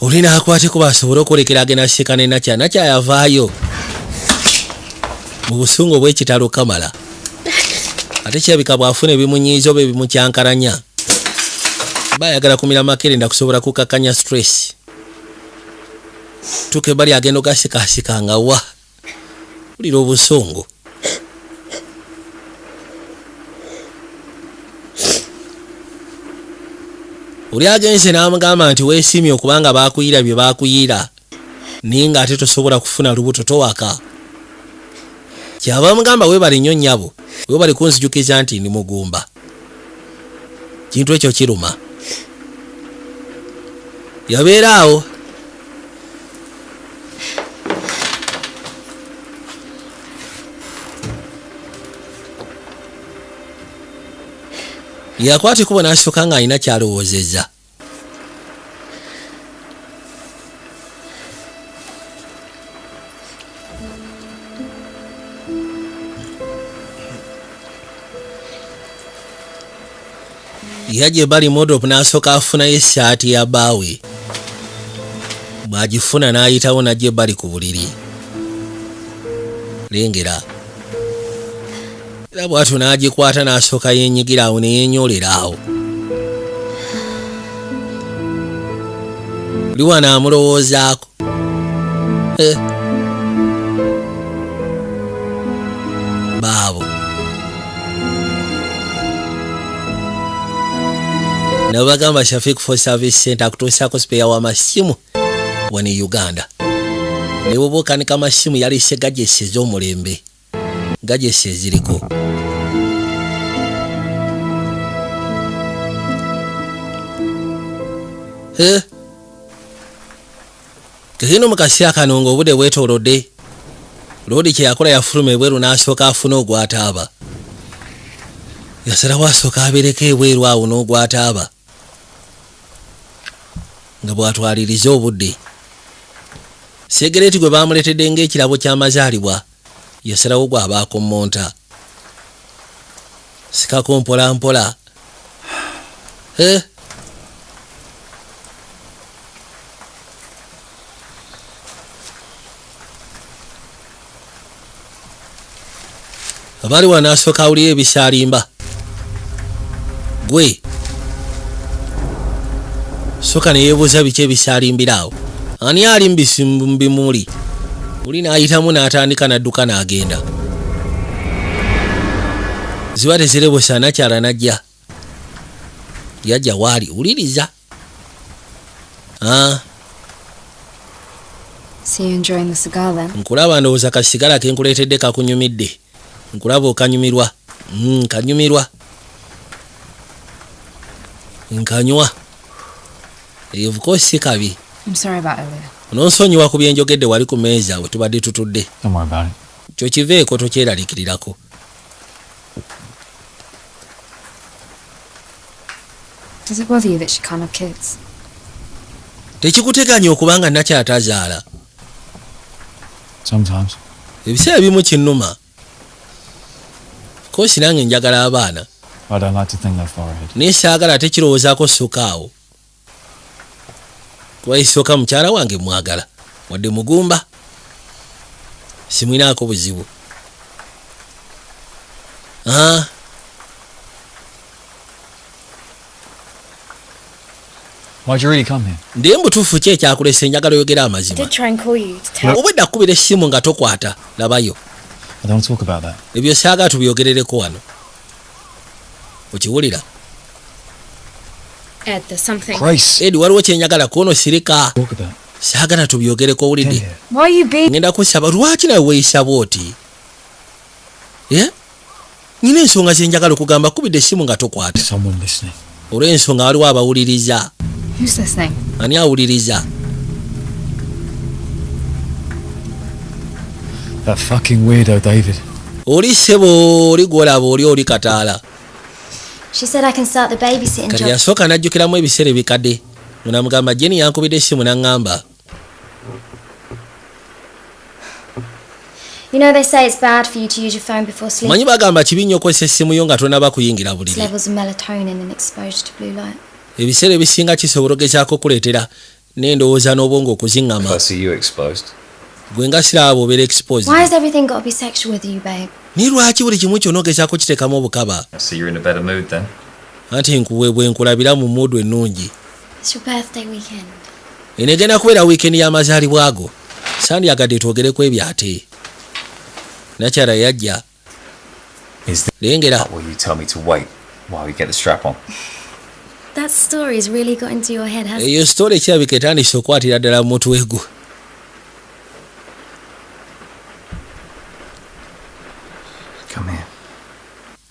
oli n'akwata ekkubo asobole okwolekera agenda asika ne nakya nakya yavaayo mu busungu obw'ekitalo kamala ate kirabika bw'afuna ebimunyiiza oba ebimukyankalanya bayagala kumira makerenda kusobola kukakanya stress tuuka ebbali agenda ogasikasika nga wa wulira obusungu. Oli agenze n'amugamba nti weesiimye okubanga baakuyira bye baakuyira naye ng'ate tosobola kufuna lubuto towaka kyava amugamba weebale nnyo nnyabo weebale kunzijukiza nti ndi mugumba kintu ekyo kiruma yabeera awo. Yakwata ekubo n'asooka ng'alina kyalowoozezza yajja ebbali modop n'asooka afunayo essaati ya bbaawe bw'agifuna n'ayitawo n'ajja ebbali ku buliri lengera era bw'atyo n'agikwata n'asooka yeenyigira awo ne yeenyoolera awo liwano amulowoozaako. Eh. Baabo nabagamba Shafik for Service Center akutuusaako spare w'amasimu wano e Uganda ne bwoba okanika amasimu yaleese gadgets ez'omulembe gadgets eziriko. Eh. Kekino mu kaseera kano ng'obudde bwetoolodde, loodi kye yakola yafuluma ebweru n'asooka afuna ogwataaba. Yasalawo asooka abeereko ebweru awo n'ogwataaba nga bw'atwaliriza obudde. Segereeti gwe baamuleetedde ng'ekirabo ky'amazaalibwa yasalawo gw'abaako monta sikako mpola mpola. Eh? Abaali wano asooka awulira ebisaalimba gwe soka ne yeebuuza biki ebisaalimbira awo, ani ali mu bimuli. Oli n'ayitamu n'atandika n'adduka n'agenda. Ziba tezirebusa nakyala najja yajja waali wuliriza. Ah, See you enjoying the cigar then. Nkulaba ndowooza kasigala ke nkuleetedde kakunyumidde, nkulaba okanyumirwa. Kanyumirwa nkanywa. Of course si kabi. I'm sorry about earlier. Ononsonyiwa ku byenjogedde wali ku meeza we tubadde tutudde. Don't worry about it. Kyo kiveeko, tokyeraliikirirako. Does it bother you that she can't have kids? Tekikuteganya okubanga nakyatazaala? Sometimes. Ebiseera ebimu kinnuma kosi, nange njagala abaana. I don't like to think that far ahead. Naye saagala tekirowoozaako ssuka awo, kuba isooka mukyala wange mwagala wadde mugumba, simwinaako buzibu. Ah, Why'd you really come here? Ndiye mubutuufu ki ekyakulese? Njagala oyogera I amazima. did try and call you to tell. Obwedda kkubira essimu nga tokwata, labayo. I don't want to talk about that. Ebyo saagala tubyogerereko wano, okiwulira? Ed, there's something. Grace! Edi, waliwo kyenjagala kuono, sirika. Talk about. Saagala tubyogereko, owulidde? Here. Why are you being Ngenda kusaba, lwaki nawe weeyisa bw'oti? Eh? Nyina ensonga zenjagala okugamba, kubidde essimu nga tokwata. Someone listening. Olw'ensonga waliwo abawuliriza. Who's listening? Ani awuliriza? That fucking weirdo, David. Oli ssebo, oli gwolaba oli kataala. She said I can start the babysitting Kati job. yasooka n'ajjukiramu ebiseera ebikadde nga namugamba Jeni yankubidde essimu n'aŋŋamba. You know they say it's bad for you to use your phone before sleep. Manyi bagamba kibi nnyo okozesa essimu yo nga tonaba kuyingira buliri. Levels of melatonin and exposure to blue light. Ebiseera ebisinga kisobola ogezaako okuleetera n'endowooza n'obwongo okuziŋŋama. If I see you exposed. Gwe nga siraba bw'obeera exposed. Why has everything got to be sexual with you, babe? Naye lwaki buli kimu kyonna ogezaako kiteekamu obukaba? I see you're in a better mood then. Anti nkuwe bwe nkulabira mu mood ennungi. It's your birthday weekend. Eno egenda kubeera wiikendi y'amazaalibwa ago, sandyagadde twogereku ebyo. Ate nakyala yajja. Is this Lengera. Will you tell me to wait while you get the strap on? That story's really got into your head, hasn't it? Eyo story ekirabika etandise okwatira ddala mu mutwe gwo. Come here.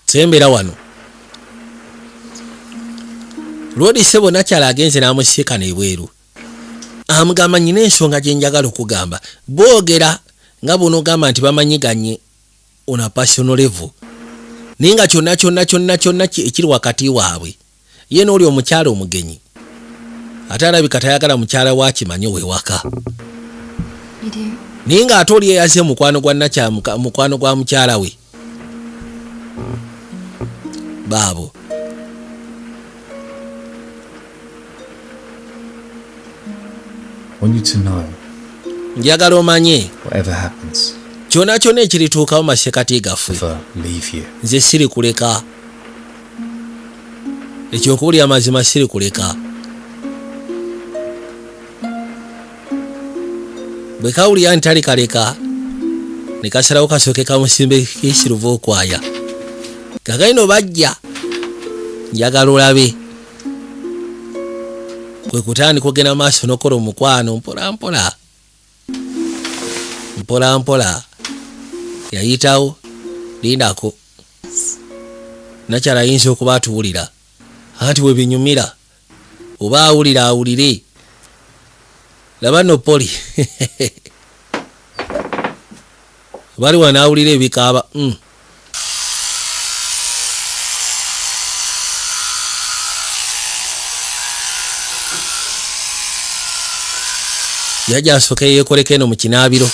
Sembera wano lwodi ssebo. Nakyala agenze n'amusiikana ebweru, amugamba nyina ensonga gye njagala okugamba. Boogera nga bw'onoogamba nti bamanyiganye on a personal level, naye nga kyonna kyonna kyonna kyonna ekiri wakati waabwe ye n'oli omukyala omugenyi, ate alabika tayagala mukyala wa kimanyi owewaka. You do. Naye ng'ate oli eyaze mukwano gwa nakya mukwano gwa mukyala we baabo. I want you to know, Njagala omanye, whatever happens, kyonna kyonna ekirituukawo masekati gaffe, never leave you. Nze siri kuleka. Ekyo nkuwulira amazima, siri kuleka. Bwe kawulira nti tali kaleka, ne kasalawo kasooke kamusimbe kisiruva okwaya kakaino bajja. Njagala olabe kwe kutandika ogenda maaso n'okola omukwano mpola mpola mpola mpola. Yayitawo lindako nakyala ayinza okuba atuwulira, anti bwe binyumira oba awulira awulire. Laba nno Poli bali wano awulira ebikaaba. Yajja asooke yeekoleko eno mu kinaabiro.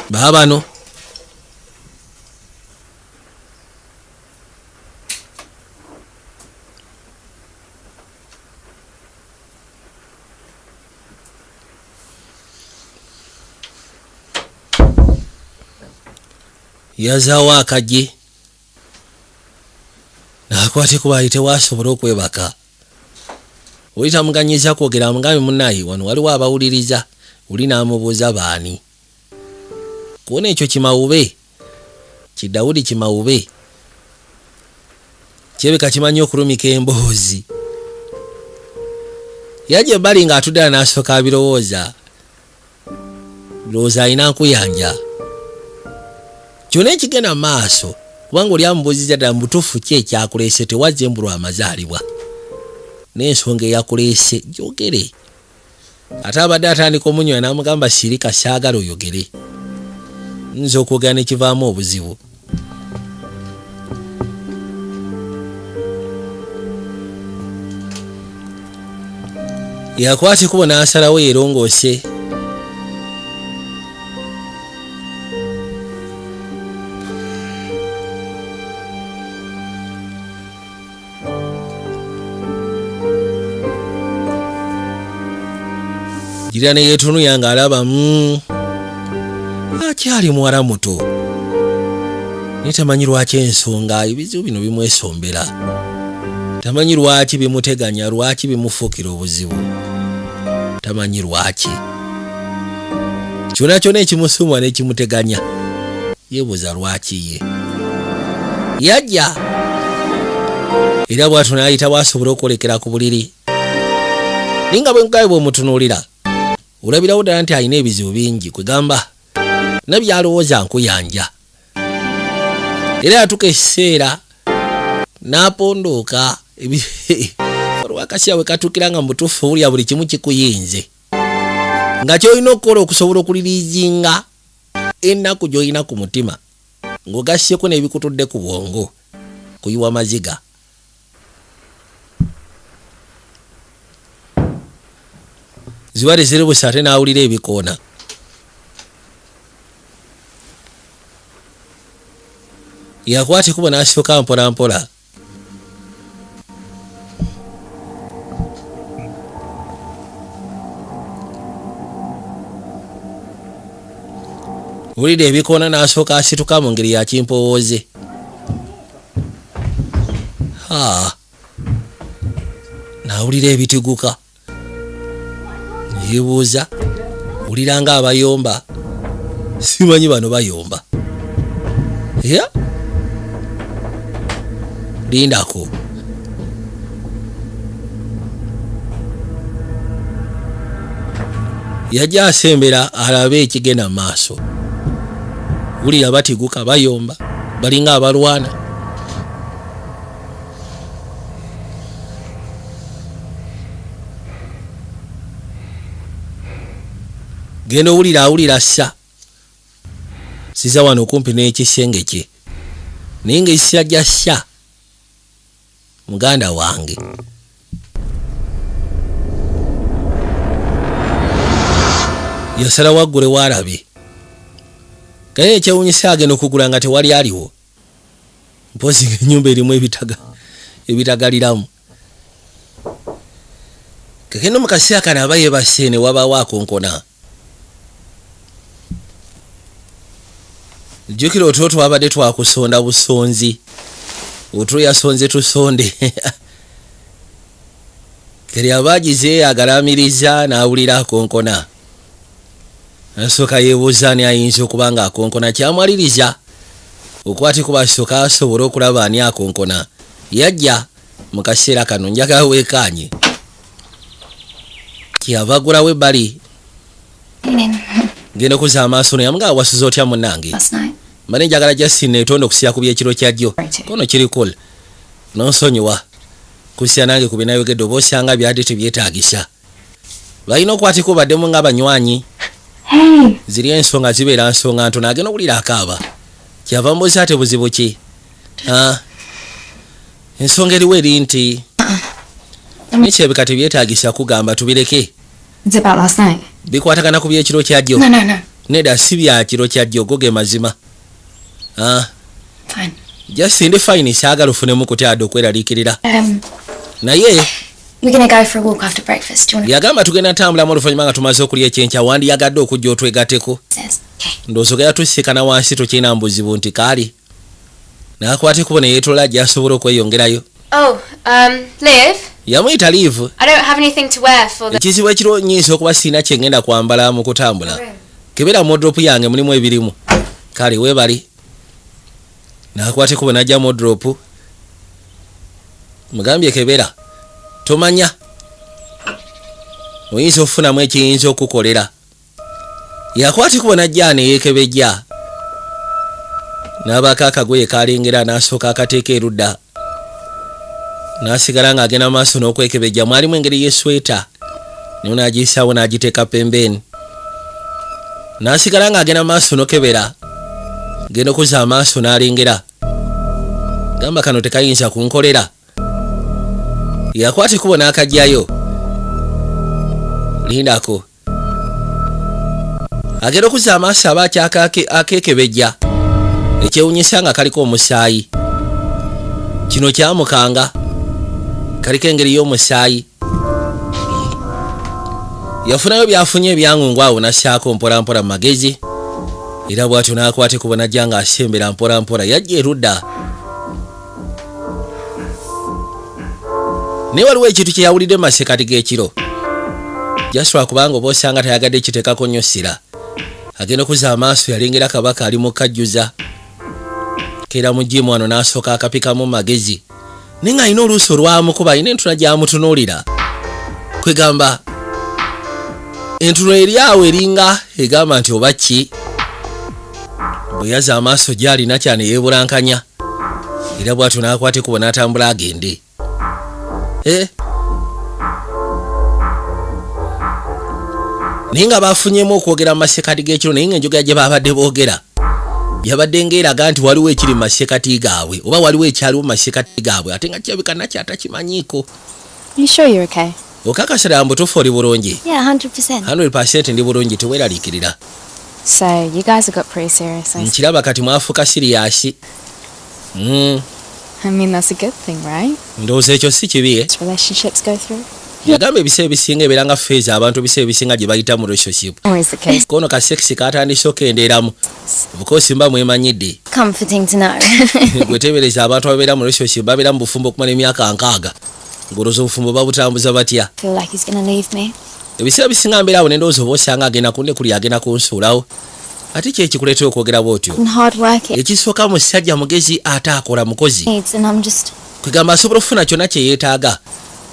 Baabano yazaawo akaggi n'akwate kuba ayite waasobola okwebaka. Oli tamuganyiza kwogera, amugambe munnaye wano waliwo abawuliriza. Oli n'amubuuza baani. Kuona ekyo kimawube, kidawudi kimawube kyebeka kimanyi okulumika emboozi. Yajja ebbali ng'atudde n'asooka abirowooza, lowooza alina nkuyanja kyonna ekigenda mu maaso, kubanga oli amubuuzizza ddala mu butuufu ki ekyakuleese, tewazze embulwa amazaalibwa n'ensonga eyakuleese gyogere. Ate abadde atandika omunywa n'amugamba sirika saagala oyogere, nza okwogera ne kivaamu obuzibu. Yakwata ekkubo n'asalawo yeerongoose. Gira ne yeetunuya ng'alaba akyali muwala muto naye tamanyi lwaki ensonga ebizibu bino bimwesombera, tamanyi lwaki bimuteganya, lwaki bimufuukira obuzibu, tamanyi lwaki kyonna kyonna ekimusumwa n'ekimuteganya yeebuuza lwaki ye yajja. Era bw'atyo n'ayita bw'asobola okwolekera ku buliri, naye nga bwe nkugabe bw'omutunuulira olabirawo ddala nti alina ebizibu bingi, kwegamba nabyalowooza nkuyanja. Era yatuuka ekiseera n'apondooka olwakaseera we katuukira nga mu butuufu owulira buli kimu kikuyinze, nga ky'olina okukola okusobola okuliriizinga ennaku gy'olina ku mutima ng'ogasseeko n'ebikutudde ku bwongo kuyiwa maziga. Ziba teziribuse ate n'awulira ebikoona. Yakwata ekkubo n'asooka mpola mpola. Wulira ebikoona n'asooka asituka mu ngeri ya kimpowooze. N'awulira ebitiguka. Yeebuuza, wulira nga abayomba, simanyi bano bayomba. Ya? Lindako. Yajja asembera alabe ekigenda mu maaso. Wulira batiguka bayomba, balinga abalwana. Genda owulira awulira ssa siza wano okumpi n'ekisenge kye, naye ng'ekisajja ssa muganda wange. Yasalawo aggule waalabe, naye ekyewuunyisa agenda okugula nga tewali aliwo. Mpozi ng'ennyumba erimu ebitaga ebitagaliramu. Kekeno mu kaseera kano aba yeebase ne wabaawo akonkona. Jjukira otulo twabadde twakusonda busonzi, otulo yasonze tusonde. Keri aba agize agalaamiriza n'awulira akonkona. Asooka yeebuuza ani ayinza okuba nga akonkona, kyamwaliriza okwate kuba asooka asobole okulaba ani akonkona. Yajja mu kaseera kano njagala weekaanye. Kyeyava aggulawo ebbali. Genda okuzza amaaso naye nga wasuze otya munnange? Last night. Mbadde njagala Justin neetonda okusira ku by'ekiro kya jjo. Kono kiri cool. Nonsonyiwa. Kusya nange ku binayogedde oba osanga byadde tebyetaagisa. Balina okwatiko baddemu nga banywanyi. Hey. Ziri ensonga zibeera nsonga ntono. Agenda owulira akaaba, kyava mbuuza ate buzibu ki? Ah, ensonga eriwo eri nti nekyebika tebyetaagisa kugamba, tubireke. It's about last night. Bikwatagana ku byekiro kyajjo. No. Nedda, si bya kiro kyajjo, go ge mazima. Ah, Fine. Just ndi fine, saagala ofunemu kutyadde okweraliikirira. Naye We're gonna go for a walk after breakfast. Do you want yagamba tugenda ntambulamu oluvannyuma nga tumaze okulya ekyenkya. Wandiyagadde okujja otwegatteko? Upstairs? Okay. Ndowooza ogenda tusiikana wansi, tokyina buzibu nti kaali n'akwata ekkubo ne yeetoola gy'asobola okweyongerayo. Oh, Liv, Yamuyita Liv. I don't have anything to wear for the Ekizibu ekiro nyinza okuba siina kyengenda kwambala mu kutambula. Kebera mu wardrobe yange, mulimu ebirimu. Kale weebali. N'akwata ekkubo n'ajja mu wardrobe. Mugambye kebera, tomanya oyinza okufunamu ekiyinza okukolera. Yakwata ekkubo n'ajja neyeekebejja n'abaako akagoye kalengera, n'asooka akateeka erudda, n'asigala ng'agenda maaso n'okwekebejja. Mwalimu engeri y'esweta, naye n'agiyisaawo n'agiteeka pembeeni, n'asigala ng'agenda maaso nokebera. Genda okuzza amaaso n'alengera, gamba kano tekayinza kunkolera. Yakwata ekkubo n'akajjayo. Lindako, agenda okuzza amaaso aba akyaka akeekebejja, ekyewunyisa nga kaliko omusaayi. Kino kyamukanga, kaliko engeri y'omusaayi. Yafunayo byafunye ebyangungu awo, nassaako mpolampola mu magezi, era bw'atyo n'akwata ekkubo n'ajja ng'asembera mpolampola. Yajja erudda, naye waliwo ekintu kye yawulidde mu masekati g'ekiro jaswa, kubanga oba osanga tayagadde kiteekako nnyo ssira. Agenda okuzza amaaso, yalengera kabaka ali mu kajjuza keera mu gym wano, n'asooka akapikamu mu magezi, naye ng'alina oluusi olwamukuba, alina entula gy'amutunuulira. Kwegamba entulo eri awo eringa egamba nti oba ki. Bwe yazza amaaso gy'alina kyane yeebulankanya, era bw'atyo n'akwata ekkubo n'atambula agende. Eh? Naye nga bafunyemu okwogera mu masekati g'ekiro, naye nga enjogera gye babadde boogera yabadde ng'eraga nti waliwo ekiri mu masekati gaabwe, oba waliwo ekyaliwo mu masekati gaabwe, ate nga kirabika nakyatakimanyiiko. You sure you're okay? Okakasa ddala mubutuufu oli bulungi? Yeah, 100%. 100% ndi bulungi, teweeraliikirira. So you guys have got pretty serious. I see. Nkiraba kati mwafuuka serious. I mean, that's a good thing, right? Ndowooza ekyo si kibi, eh? Relationships go through. Yagamba ebiseera ebisinga ebeera nga phase abantu ebiseera ebisinga gye bayita mu relationship. Always the case. Kono ka sex katandise okendeeramu, of course mba mwemanyidde. Comforting to know. Gwetebereza abantu ababeera mu relationship, babeera mu bufumbo okumala emyaka 60, ng'olowooza obufumbo babutambuza batya? Feel like he's gonna leave me. Ebiseera bisinga mbeera awo nendowooza oba osanga agenda kunde kuli, agenda kunsuulawo. Ate ki ekikuleetera okwogera bw'otyo? And hard working Ekisooka musajja mugezi ate akola, mukozi. needs, and I'm just Kwegamba asobola okufuna kyonna kye yeetaaga,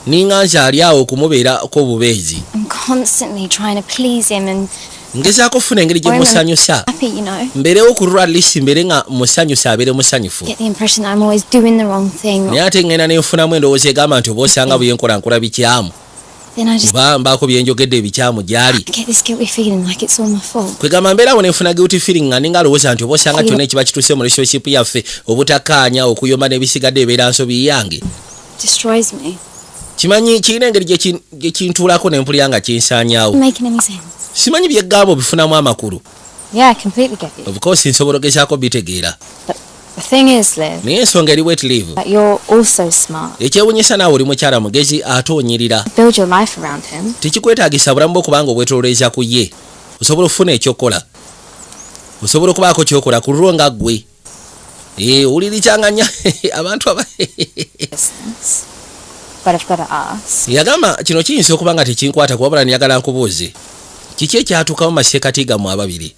ninga nze ali awo okumubeerako obubeezi. I'm constantly trying to please him and Ngezaako okufuna engeri gye musanyusa, happy. mbeerewo ku lwa least mbeere nga musanyusa, abeere musanyufu. Get the impression that I'm always doing the wrong thing. Naye ate ngenda nenfunamu endowooza egamba nti oba osanga bye nkola nkola bikyamu, Then I just oba mbaako byenjogedde ebikyamu gy'ali. get this guilty feeling like it's all my fault. Kwegamba mbeerawo nenfuna guilty feeling nga ninga alowooza nti oba osanga kyonna ekiba kituuse mu relationship yaffe, obutakkaanya, okuyomba n'ebisigadde, ebeera nsobi yange. Destroys me. Kimanyi kirina engeri gye kintuulako ne mpulira nga kinsaanyaawo. Making any sense? Simanyi byeggamba obifunamu amakulu? Yeah, I completely get you. Of course nsobola ogezaako bitegeera. The thing is, Liv, Naye ensonga eri bweti, Liv, that you're also smart. Ekyewunyisa naawe oli mukyala mugezi ate onyirira. Build your life around him. Tekikwetaagisa bulamu bwo kubanga obwetololeza ku ye. Osobola okufuna ekyokukola, osobola okubaako kyokola ku lulwo nga ggwe. Eh, owulirikyanganya abantu aba Business. But I've got to ask. Yagamba kino kiyinza okuba nga tekinkwata, kuwabula njagala nkubuuze, kiki ekyatuukamu masekati gammwe ababiri?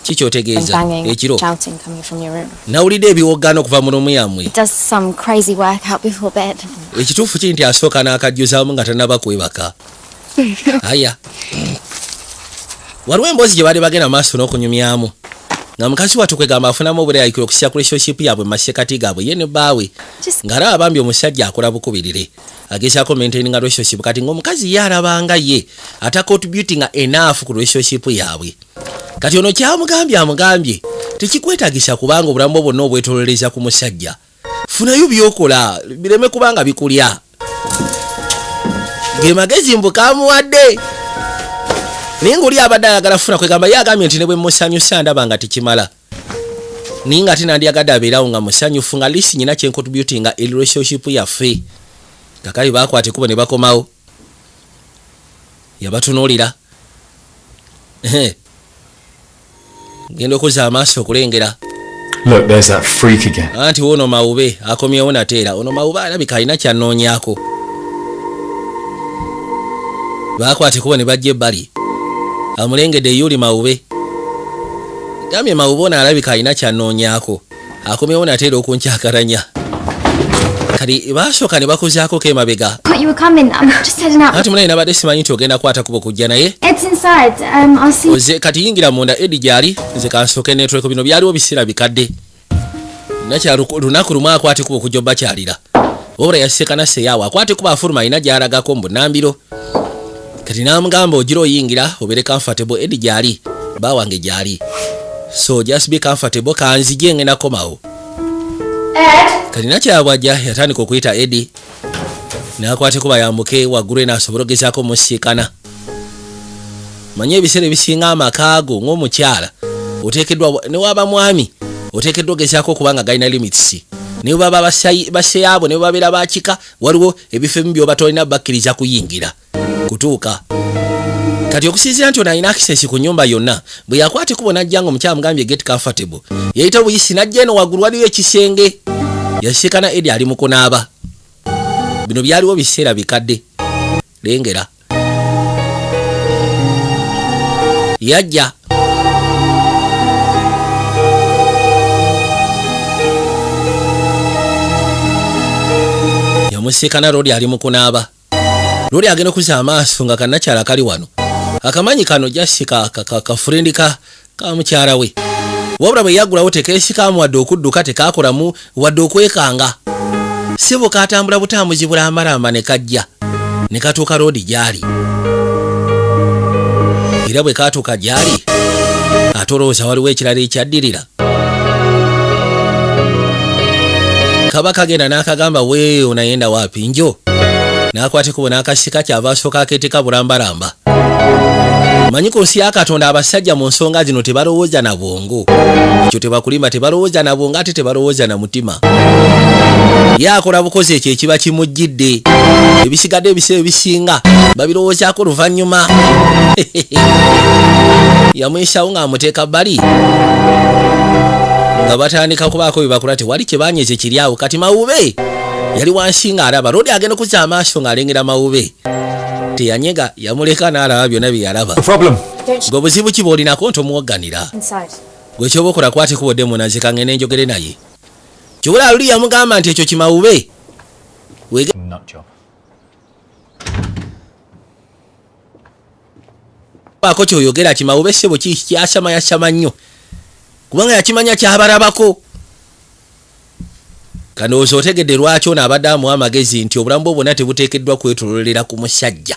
Kikyotegeeza Banging, ekiro? shouting coming from your room. Nawulidde ebiwoggano okuva mu room yammwe. Does some crazy workout before bed. Ekituufu kiri nti asooka n'akajjuzaamu nga tannaba kwebaka. Aya, waliwo emboozi gye baali bagenda maaso n'okunyumyamu. Nga mukazi wattu kwegamba afunamu obuleraliikiro okusya ku relationship yaabwe mu masekati gaabwe ye ne bbaawe, Just ng'alaba bambi omusajja akola bukubirire agezaako maintaininga relationship. Kati ng'omukazi ye alabanga ye atacontributinga enough ku relationship yaabwe. Kati ono kyamugambye, amugambye tekikwetagisa kubanga obulamu bwo bwonna obwetololeza ku musajja. Funayo byokola bireme kubanga bikulya. Ge magezi mbu kamuwadde, naye ngaoli abadde ayagala funa. Kwegamba ye agambye nti ne bwe musanyusa ndaba nga tekimala, naye nga ate nandyagadde abeerawo nga musanyufu, nga least nyina kyencontributinga eri relationship yaffe. Kakali bakwata ekkubo ne bakomawo. Yabatunuulira. Ehe. Genda okuzza amaaso okulengera. Look, there's that freak again. Anti wono mawube akomyewo nateera. Ono mawube alabika alina kyanoonyaako. Bakwata ekkubo ne bajja ebbali. Amulengedde yuli mawube. Gambye mawube ono alabika alina kyanoonyaako, akomyewo nateera okunkyakalanya. Kati basooka ne bakuzaako emabega. Thought you were coming. I'm just heading out. Anti munaye nabadde simanyi nti ogenda kwata kubo kujja, naye Ed's inside. I'll see. Oze kati yingira munda, Edi gyali, nze kansooke netweko. Bino byaliwo biseera bikadde. Nakyalo lunaku lumu akwate kuba okujja obakyalira, wabula yasekana seyaawo akwate kuba afuluma alina gy'alagako mu bunambiro. Kati n'amugamba ogira oyingira obeere comfortable, Edi gyali, ba wange gyali, so just be comfortable, kanzije ngenda komawo. Ed. Kati nakyabwajja yatandika okuyita Edi n'akwate kuba yambuke waggulu eno asobole ogezaako musiikana. Manye ebiseera ebisinga amaka go ng'omukyala oteekeddwa, ne waba mwami, oteekeddwa ogezaako okuba nga galina limits. Ne baba baseyaabo, ne babeera bakika, waliwo ebifo ebimu byoba tolina bakkiriza kuyingira kutuuka. Kati okusinziira nti ono alina access ku nyumba yonna, bwe yakwata ekubo najja nga omukyala mugambye get comfortable, yayita buyisi najja eno waggulu waliyo ekisenge, yasiikana Edi ali mu kunaaba. Bino byaliwo biseera bikadde. Lengera yajja yamusiikana lodi ali mu kunaaba. Lodi agenda okuzza amaaso nga kannakyala kali wano, akamanyi kano jasi ka friend ka mukyala we. Wabula bwe yaggulawo tekeesikamu wadde okudduka, tekakolamu wadde okwekanga. Sebo katambula butambuzi bulambalamba ne kajja ne katuuka roodi gy'ali. Era bwe katuuka gy'ali, ate olowooza waliwo ekirala ekyaddirira? Kaba kagenda n'akagamba, "Weeyo onayenda waapi?" Njo n'akwata ekubo n'akasika. Kyava asooka akeeteka bulambalamba. Manyi ku nsi ya Katonda abasajja mu nsonga zino tebalowooza na bwongo, ekyo tebakulimba, tebalowooza na bwongo ate tebalowooza na mutima. Ye akola bukozi ekyo ekiba kimujjidde, ebisigadde ebiseera ebisinga babirowoozaako luvannyuma. Yamwisawo ng'amuteeka bbali nga batandika kubaako bye bakola, tewali kyebanyeze kiri awo. Kati mawube yali wansi ng'alaba lodi agenda okuzza amaaso ng'alengera mawube. Teyanyega, yamuleka n'alaba byonna bye yalaba. Problem. Gwe buzibu ki bw'olinako nti omuwogganira? Inside. Gwe kyoba okola, kwata ekkubo munanze kangende njogere naye. Kyobula luli yamugamba nti ekyo kimawube. Nut job. Webaako kyoyogera, kimawube ssebo kyasama, yasama nnyo kubanga yakimanya kyabalabako. Kandowooza otegedde lwaki ono abadde amuwa amagezi nti obulamu bwo bwonna tebuteekeddwa kwetololera ku musajja.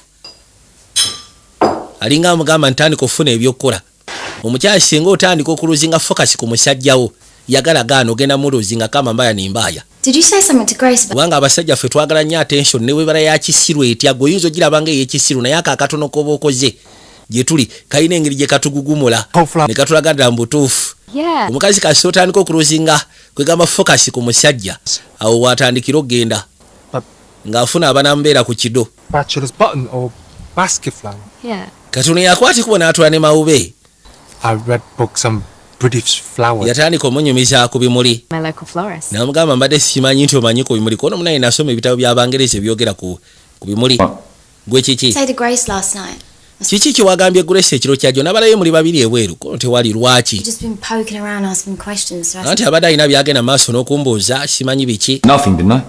Alinga amugamba ntandika okufuna ebyokukola. Omukyala singa otandika okulosinga focus ku musajjawo, yagala gaana, ogenda mulosinga kama mbaya ni mbaya. Did you say something to Grace about Kubanga abasajja ffe twagala nnyo attention, ne webala ya kisiru etya, gwe oyinza ogiraba nga ey'ekisiru, naye ako akatono koba okoze gye tuli kalina engeri gye katugugumula ne katulaga ddala mu butuufu. Omukazi kasi otandika okulosinga kwegamba focus ku musajja, awo watandikira okugenda ng'afuna abanamubeera ku kido. Bachelor's button or basket flower. Katono yakwata ekubo n'atula ne mawube. I read books on British flowers. Yatandika omunyumiza ku bimuli. My local florist. Namugamba, "Mbadde sikimanyi nti omanyi ku bimuli. Kono munaye nasoma ebitabo by'Abangereza ebyogera ku bimuli." Gwe kiki? Say to Grace last night? Kiki kyewagambye Grace ekiro kyajjo nabalayo muli babiri ebweru kono tewali? Lwaki? You've just been poking around asking questions. So I Anti abadde alina byagenda maaso n'okumbuuza, simanyi biki. Nothing, didn't I?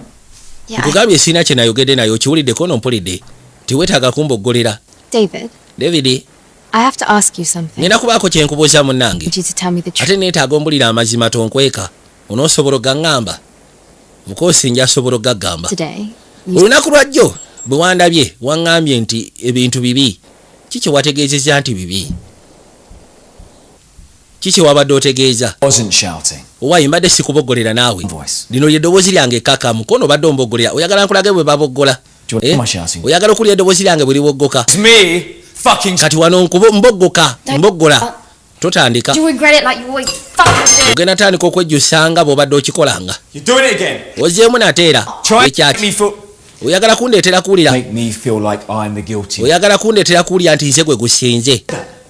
Yeah. Nkugambye sirina kye nayogedde naye. Okiwulidde kono mpulidde, tiweetaaga kumboggolera. David, David. I have to ask you something. Ngenda kubaako kye nkubuuza munnange. I need you to tell me the truth. Ate neetaaga ombulira amazima, tonkweka. Onoosobola ogaŋŋamba? Bukoosi njasobola ogaggamba. Today, you Olunaku lwajjo bwe wandabye waŋŋambye nti ebintu bibi. Ki kye wategeezezza nti bibi? Ki kye wabadde otegeeza? Wasn't shouting. Owaayi, mbadde sikuboggolera naawe. Voice. Lino lye ddoboozi lyange ekkakamu. Kono obadde ombogolera, oyagala nkulage bwe baboggola? Do you want Eh? my shouting? Oyagala okulya eddoboozi lyange bwe liwoggoka? It's me fucking. Kati wano nkubo mboggoka mboggola, totandika. You regret it like you always fucking do. Ogenda tandika okwejjusanga bw'obadde okikolanga. You're doing it again. Ozeemu nateera. Try and make Ekyaki? me feel. Oyagala kundeetera kuwulira. Make me feel like I'm the guilty. Oyagala kundeetera kuwulira nti nze gwe gusinze,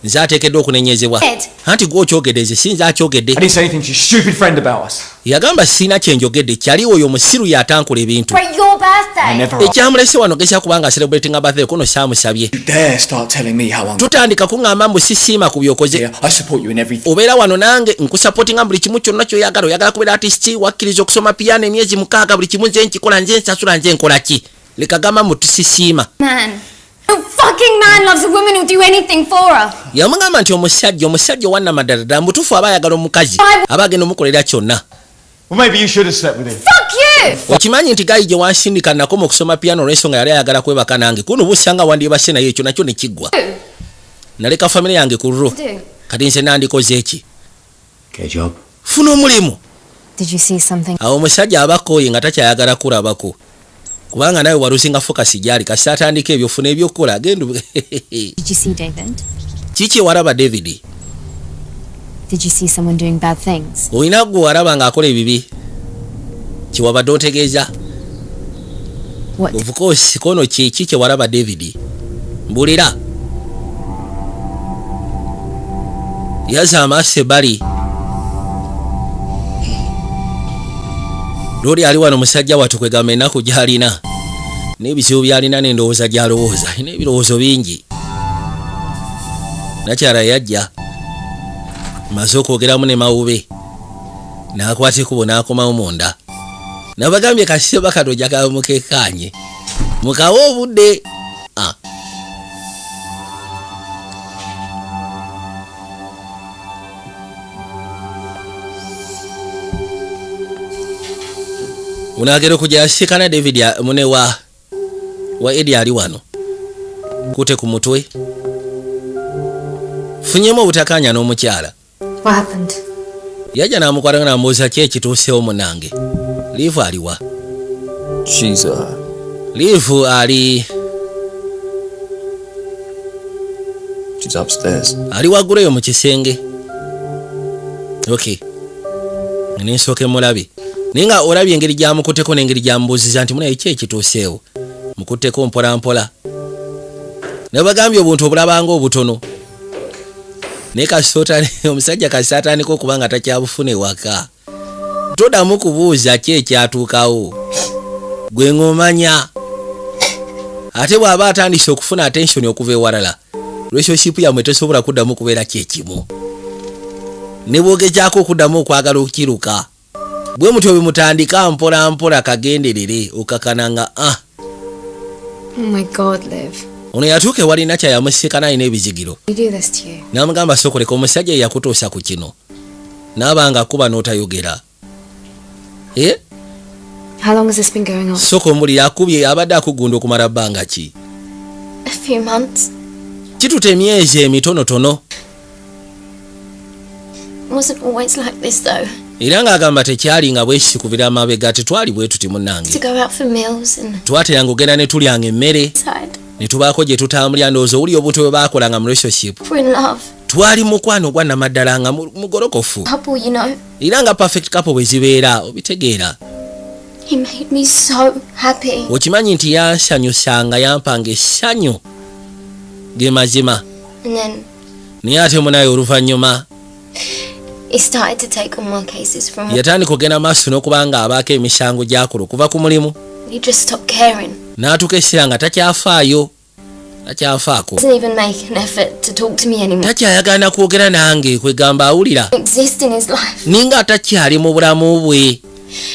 nze ateekeddwa okunenyezebwa. Ed. Anti gwe okyogedde, nze si nze akyogedde. I didn't say anything to your stupid friend about us. Yagamba siina kyenjogedde, kyali oyo omusiru yatankula ebintu. Celebrate your I birthday. never. Ekyamulese wano geza kubanga celebratinga birthday kuno saamusabye. You dare start telling me how I'm. Tutandika kuŋŋamba mbu sisiima ku byokoze. Yeah, I support you in everything. Obeera wano nange nkusupportinga buli kimu kyonna kyoyagala. Oyagala kubeera artist, wakkiriza okusoma piano emyezi 6, buli kimu nze nkikola, nze nsasula, nze nkola ki? Leka gamba mbu tusisiima. Man. No fucking man loves a woman who'll do anything for her. Yamugamba nti omusajja owannamaddala ddala mutuufu aba ayagala omukazi aba agenda omukolera kyonna. Well, maybe you should have slept with him. Fuck you! Okimanyi nti guy gye wansindika nakoma okusoma piano olw'ensonga yali ayagala kwebaka nange, kuno busanga wandyebase naye, ekyo nakyo ne kiggwa, naleka famire yange ku lulwo. Do. Kati nze nandikoze eki? Get a job. Funa omulimu. Did you see something? Awo omusajja aba akooye nga takyayagala kulabako kubanga nawe walusinga focus gyali kasi atandika ebyo, funa ebyokukola agenda. Did you see David? Kiki walaba David? Did you see someone doing bad things? Olina gwe walaba ng'akola ebibi kiwabadde otegeeza? What? Of course, kono kiki kyewalaba David? Mbulira. Yaza amaaso ebbali. Loli ali wano musajja wattu, kwegamba ennaku gy'alina n'ebizibu by'alina n'endowooza gy'alowooza, alina ebirowoozo bingi. Nakyala yajja maze okwogeramu ne mawube n'akwata ekkubo n'akomawo munda. Nabagambye kasise bakatoja kamukekanye mukawe obudde. Ah. Unagera okujja yasiikana David mune wa Edi ali wano kute ku mutwe funyemu obutakanya n'omukyala. What happened? Yajja n'amukwata n'amubuuza ki ekituusewo munange. Liivu aliwa? She's Liivu ali she's upstairs. Ali waggulu eyo mu kisenge. Ok, nensooke mulabe, naye nga olabye engeri gyamukutteko n'engeri gyamubuuziza nti munaye ki ekituuseewo, mukutteko mpola mpola. Naye bagambye obuntu obulabanga obutono, naye kasita omusajja kasita atandika okuba nga takyabufuna ewaka, todamu kubuuza ki ekyatuukawo, gwe ng'omanya. Ate bw'aba atandise okufuna attention okuva ewalala, relationship yammwe tesobola kuddamu kubeera kyekimu ne bwogezaako okuddamu okwagala okukiruka bwe mutyo bwe mutandika mpola mpola kagenderere okakana nga ah. Oh my God, Liv. Ono yatuuka ewalina kyayamusiikana alina ebizigiro. We do this to you. N'amugamba sokoleka omusajja ye yakutuusa ku kino n'aba nga akuba n'otayogera. Eh? How long has this been going on? Sooka omuliro akubye abadde akugunda okumala bbanga ki? A few months. Kituta emyezi emitonotono. It wasn't always like this though. Era ng'agamba tekyali nga bwesikubira amabega, tetwali bwe tuti munnange. To go out for meals and Twateranga ogenda ne tulyanga emmere inside. ne tubaako gye tutambulira. Ndowooza owuli obuntu bwe baakolanga mu relationship. We're in love. Twali mukwano gwa namaddala nga mugolokofu. Couple. Era nga perfect couple bwe zibeera, obitegeera. He made me so happy. Okimanyi nti yansanyusanga, yampanga essanyu ge mazima. And then Naye ate munaye oluvannyuma he started to take on more cases from work. yatandika ogenda maaso n'okuba nga abaako emisango gy'akola okuva ku mulimu. He just stopped caring. N'atuuka ekiseera nga takyafaayo, takyafaako. Doesn't even make an effort to talk to me anymore. Takyayagala kwogera nange, kwegamba awulira Exist in his life. ninga atakyali mu bulamu bwe.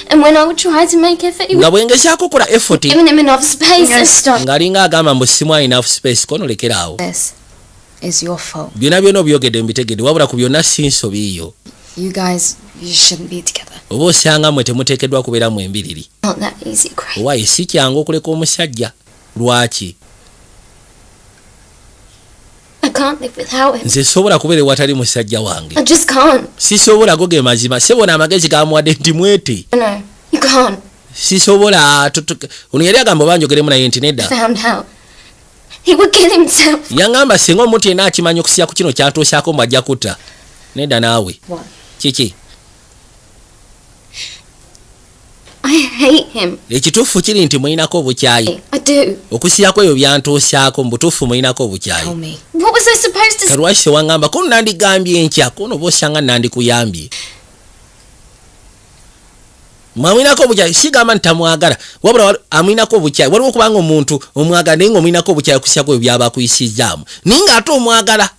And when I would try to make effort, he Nga would bwe ngezaako okukola effort giving him enough space. And stop ng'alinga agamba mbu simu enough space, kono lekeraawo. this. is your fault. Byonna byonna obyogedde, mbitegedde, wabula ku byonna si nsobi yo. You guys, you shouldn't be together. Oba osanga mmwe temuteekeddwa kubeera mu embiriri. Not that easy, Craig. Owaaye, si kyangu okuleka omusajja. Lwaki? I can't live without him. Nze sobola kubeera ewatali musajja wange. I just can't. Sisobola. Go ge mazima, sebona amagezi gamuwadde nti mwete. No, you can't. Sisobola. Ono yali agamba oba njogeremu naye nti nedda. Found out. He would kill himself. Yaŋŋamba singa omuntu yenna akimanyi okusya ku kino kyantuusyako mbw ajja kutta. Nedda naawe. What? Kiki? I hate him. Ekituufu kiri nti muyinako obukyayi. I do. Okusiyako ebyo byantuusyako, mu butuufu muyinako obukyayi. Tell me. What was I supposed to say? Kalwaki tewaŋŋamba ko? Nandigambye enkya kono oba osanga nandikuyambye. Mwamwinako obukyayi, sigamba nti tamwagala, wabula amwinako obukyayi. Waliwo okubanga omuntu omwagala naye nga omwinako obukyayi okusiyako ebyo byaba akuyisizaamu, naye ng'ate omwagala.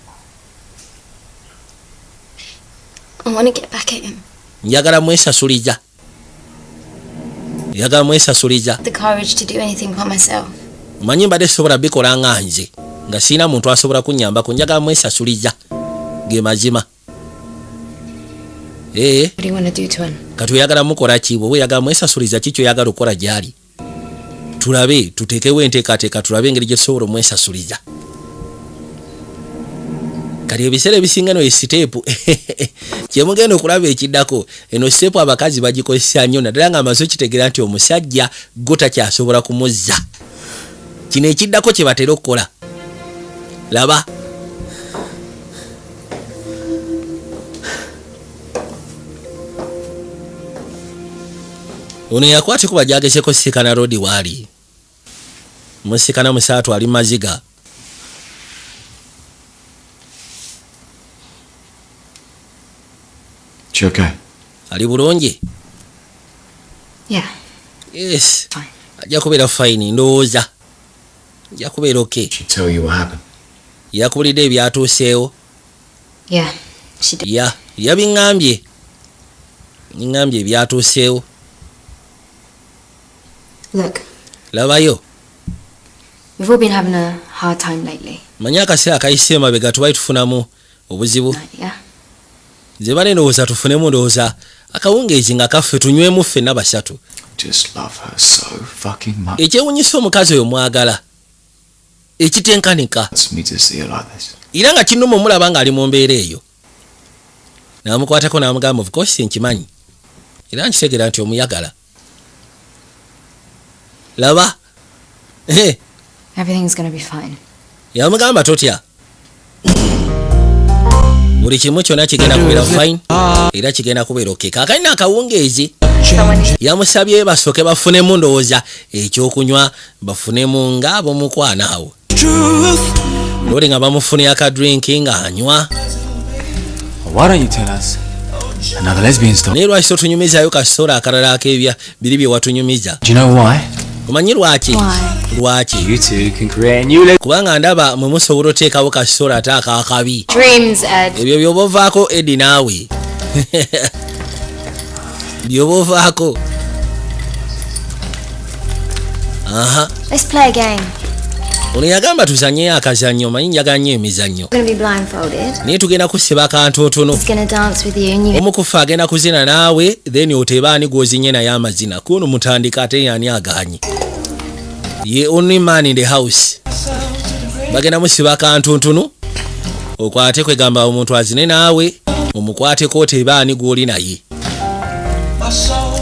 I want to get back at him. Njagala mwesasuliza, njagala mwesasuliza. The courage to do anything by myself. Manyi mbadde sobola bikola nga nze, nga sirina muntu asobola kunnyambako. Njagala mwesasuliza, ge mazima. Ee. What do you want to do to him? Kati oyagala mukola ki? Bwe oyagala mwesasuliza, ki kyoyagala okukola gyali? Tulabe, tuteekewo enteekateeka, tulabe engeri gye tusobola omwesasuliza. Kati ebiseera ebisinga eno e step kyemugenda okulaba ekiddako. Eno step abakazi bagikozesa nnyo, naddala nga amaze okitegeera nti omusajja go takyasobola kumuzza. Kino ekiddako kye batera okukola, laba. Ono yakwata kuba gyagezeko sikana rodi waali musikana musaatu ali maziga. She okay? Ali bulungi? Yeah. Yes. Fine. Ajja kubeera fine, ndowooza ajja kubeera okay. She tell you what happened? Yakubulidde ebyatuuseewo? Yeah, she did. Ya, yabiŋŋambye, ŋŋambye ebyatuuseewo. Look, Labayo. we've all been having a hard time lately. Manyi akaseera akayise emabega tubali tufunamu obuzibu. Yeah? Nze bale ndowooza tufunemu, ndowooza akawungeezi nga kaffe, tunywemu ffenna basatu. Just love her so fucking much. Ekyewunyisa, omukazi oyo mwagala ekitenkanika. It's me to see her like this. Era nga kinnuma omulaba ng'ali mu mbeera eyo. N'amukwatako n'amugamba, "Of course, nkimanyi era nkitegeera nti omuyagala." Laba. Eh, Everything's gonna be fine. Yamugamba, "Totya, buli kimu kyonna kigenda kubeera fine era kigenda kubeera okay." Kaakalina akawungeezi yamusabye basooke bafunemu, ndowooza ekyokunywa, bafunemu ng'ab'omukwano awo loli nga bamufunira aka drink ng'anywa. Why don't you tell us another lesbian story? Naye lwaki totunyumizaayo kasitoola akalala ak'ebya biri bye watunyumiza? Do you know why? Omanyi lwaki? Why? Lwaki? You two can create a new Kubanga ndaba mwe musobola oteekawo kasitoola ate akakabi. Dreams, Ed. Ebyo byoba ovaako, Edi, naawe byoba ovaako. Aha. Let's play a game. Ono yagamba tuzanyeyo akazannyo. Omanyi njagala nnyo emizannyo. We're gonna be blindfolded. Naye tugenda kusiba akantotono. He's gonna dance with you and you Omu kufa agenda kuzina naawe, then oteeba ani gw'ozinye naye amazina. Kuno mutandika, ate ani aganye? Ye only man in the house. Bagenda musiba akantuntunu, okwate, kwegamba omuntu azine naawe, omukwateko, oteeba ani gw'oli naye.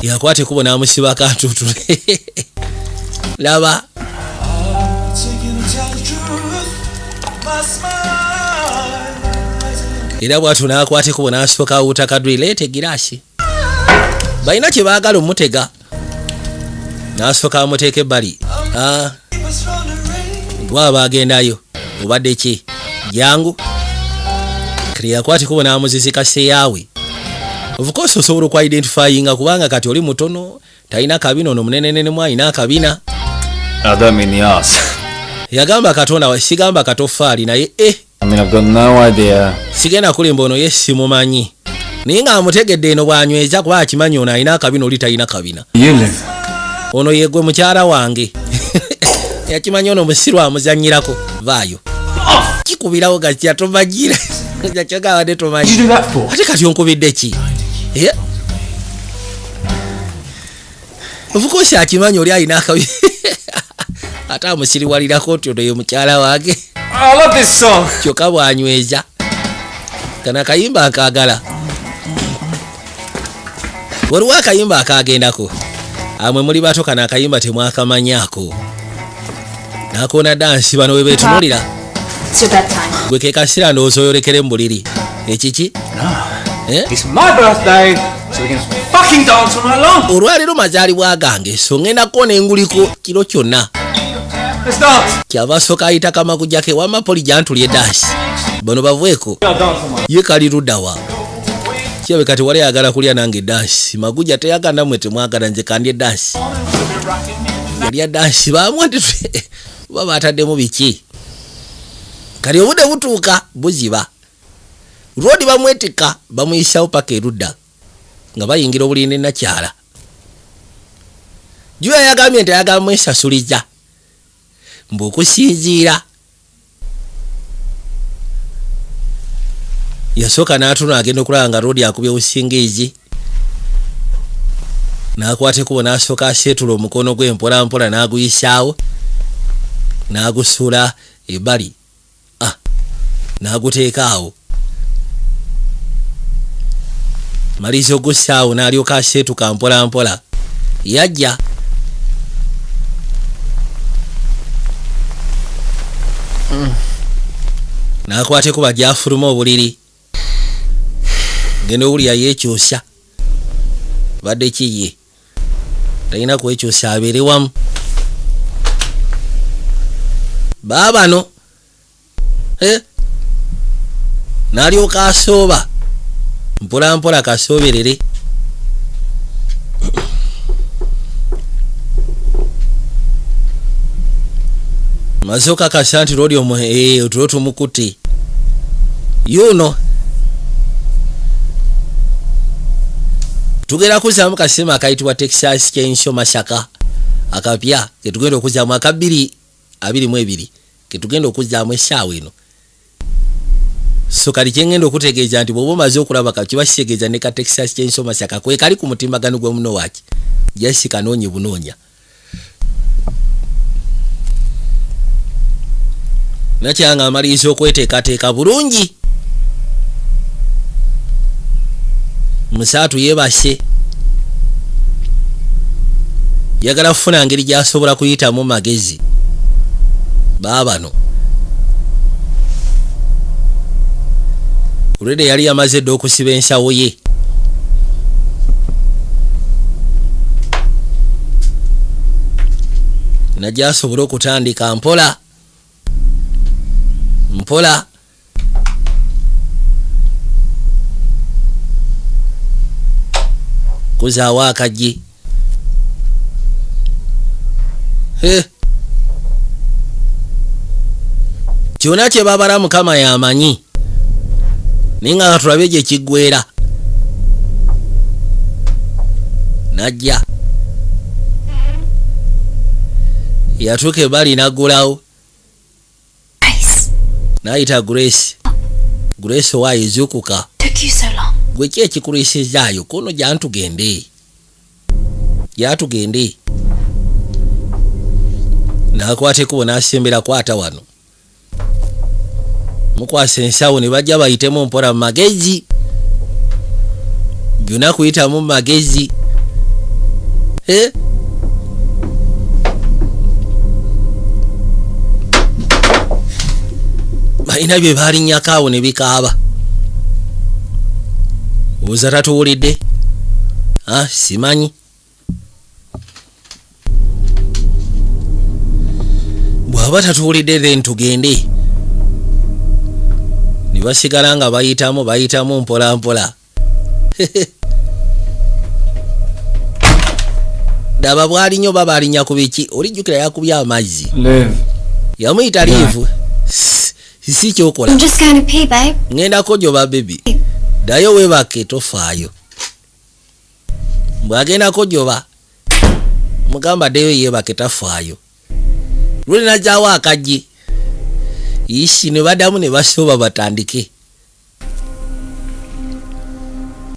Yakwate kubo n'amusiba akantuntunu. Laba. Era bwatyo n'akwata ekubo n'asooka awuuta kadri, leeta egiraasi. Balina kye baagala omutega, n'asooka amuteeka ebbali. Ah, gwaba agendayo obadde ki? Jangu. Kati yakwata ekubo n'amuzizika seyaawe. Of course osobola okwidentifyinga kubanga kati oli mutono, talina kabina, ono munenenenemu alina akabina. I don't mean the arse. Yagamba, "Katonda wa, sigamba katofaali naye eh." I mean, I've got no idea. Sigenda kulimba, ono ye simumanyi, naye ng'amutegedde eno bw'anyweza kuba akimanyi ono alina akabina, oli talina kabina. You live. Ono yegwe mukyala wange. Yakimanyi ono musiru amuzanyirako. Vaayo. off. Kikubirawo gakya tomagira kyogabadde tomanyi. What did you do that for? Ate kati onkubidde ki? Eh? Of course akimanyi oli alina akabi ate amusiriwalirako nti ono ye mukyala wange. I love this song. Kyokka bwanyweza kana akayimba akaagala, waliwo akayimba akagendako amwe muli bato, kano akayimba temwakamanyaako. Nakoona dansi bano we beetunulira. It's your bedtime. Gwe ke kaseera ndowooza oyolekere mu buliri ekiki? Eh? It's my birthday, so we're gonna fucking dance all night long. Olwaleero mazaalibwa gange, so ngenda kukona enguliko kiro kyonna. Let's dance. Kyava asooka ayita kamaguja ke, wamma poli gyantulya edansi bano baveeko. Yeah, dance all night. Ye kali luddawa? Kirabika kati wali ayagala kulya nange dansi. Maguja teyagala, nammwe temwagala, nze kandye dansi. Yalya dansi bamwa nti oba bataddemu biki. Kati obudde butuuka buziba, lwodi bamwetikka bamuyisawo paka erudda nga bayingira obuliri ne nakyala. Juya yagambye nti ayagala mwesasuliza mbu okusinziira yasooka n'atuna agenda okulaba nga roodi akubye busingiizi, n'akwata ekkubo n'asooka aseetula omukono gwe mpola mpola n'aguyisaawo n'agusuula ebbali, ah, n'aguteeka awo. Maliriza ogussaawo n'alyoka aseetuka mpola mpola yajja. N'akwata ekkubo gy'afuluma obuliri, genda owulira yeekyusa. Badde kiye talina kwekyusa, abeere wamu baabano. Eh? N'alyoka asooba mpola mpola kasooberere. Maze okakasa nti lwoli omu otulo tumukutte yuno. Tugenda kuzaamu kasema akayitibwa Texas Chainsaw Massacre akapya ketugenda okuzaamu aka 2022 ketugenda okuzaamu essaawa eno. So kali kyengenda okutegeeza nti bw'oba omaze okulaba ka kiba kitegeeza ne ka Texas Chainsaw Massacre kwe kali ku mutimbagano gwa muno waki jasi kanoonye bunoonya. Nakyanga amaliriza okweteekateeka bulungi, musaatu yeebase, yagala kufuna ngeri gy'asobola kuyitamu magezi baabano. Olwedde yali yamaze dda okusiba ensawo ye. Najja asobole okutandika mpola mpola. Kuzaawo akaggi. He. Kyonna kye babala Mukama y'amanyi, naye nga tulabe gye kiggweera. Najja yatuuka ebbali n'aggulawo. Grace. N'ayita Grace. Grace owaayo, zuukuka. Took you so long. Gwe ki ekikulwisizaayo kono? Jantugende, jatugende. N'akwata ekkubo n'asembera, kwata wano, mukwasa ensawo ne bajja bayitemu mpola mu magezi, byonna kuyitamu mu magezi. Eh? Balina bye balinnyako awo ne bikaaba. Oza tatuwulidde? Ah, simanyi bw'aba tatuwulidde, then tugende. Ne basigala nga bayitamu bayitamu mpola mpola. Daba bwalinnyo oba balinnya ku biki, olijjukira yakubye amazzi. Liv. Yamuyita Liv, si kyokola. I'm just going to pee, babe. Ŋŋendako gyoba baby, ddayo weebake, tofaayo. Bw'agendako gyoba mugamba ddeyo yeebake, tafaayo. Luli najjawo akaggi. Isi ne baddamu ne basooba batandike.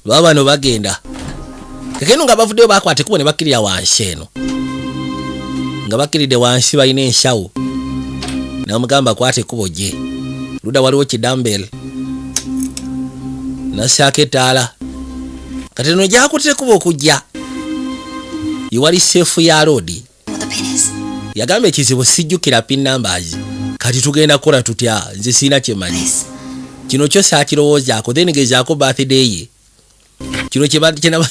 Baba bano bagenda kakeno nga bavuddeyo, bakwata ekkubo ne bakkirira wansi eno. Nga bakkiridde wansi, balina ensawo. Namugamba, "Kwata ekkubo gye ludda, waliwo kidumbbell." Nassaako ettaala. Kati eno gyakutte ekkubo okujja iwali safe ya loodi. What the pin is. Yagamba, "Ekizibu sijjukira pin numbers. Kati tugenda kukola tutya? Nze sirina kyemanyi." This. Kino kyo saakirowoozaako. Then gezaako birthday ye. Kino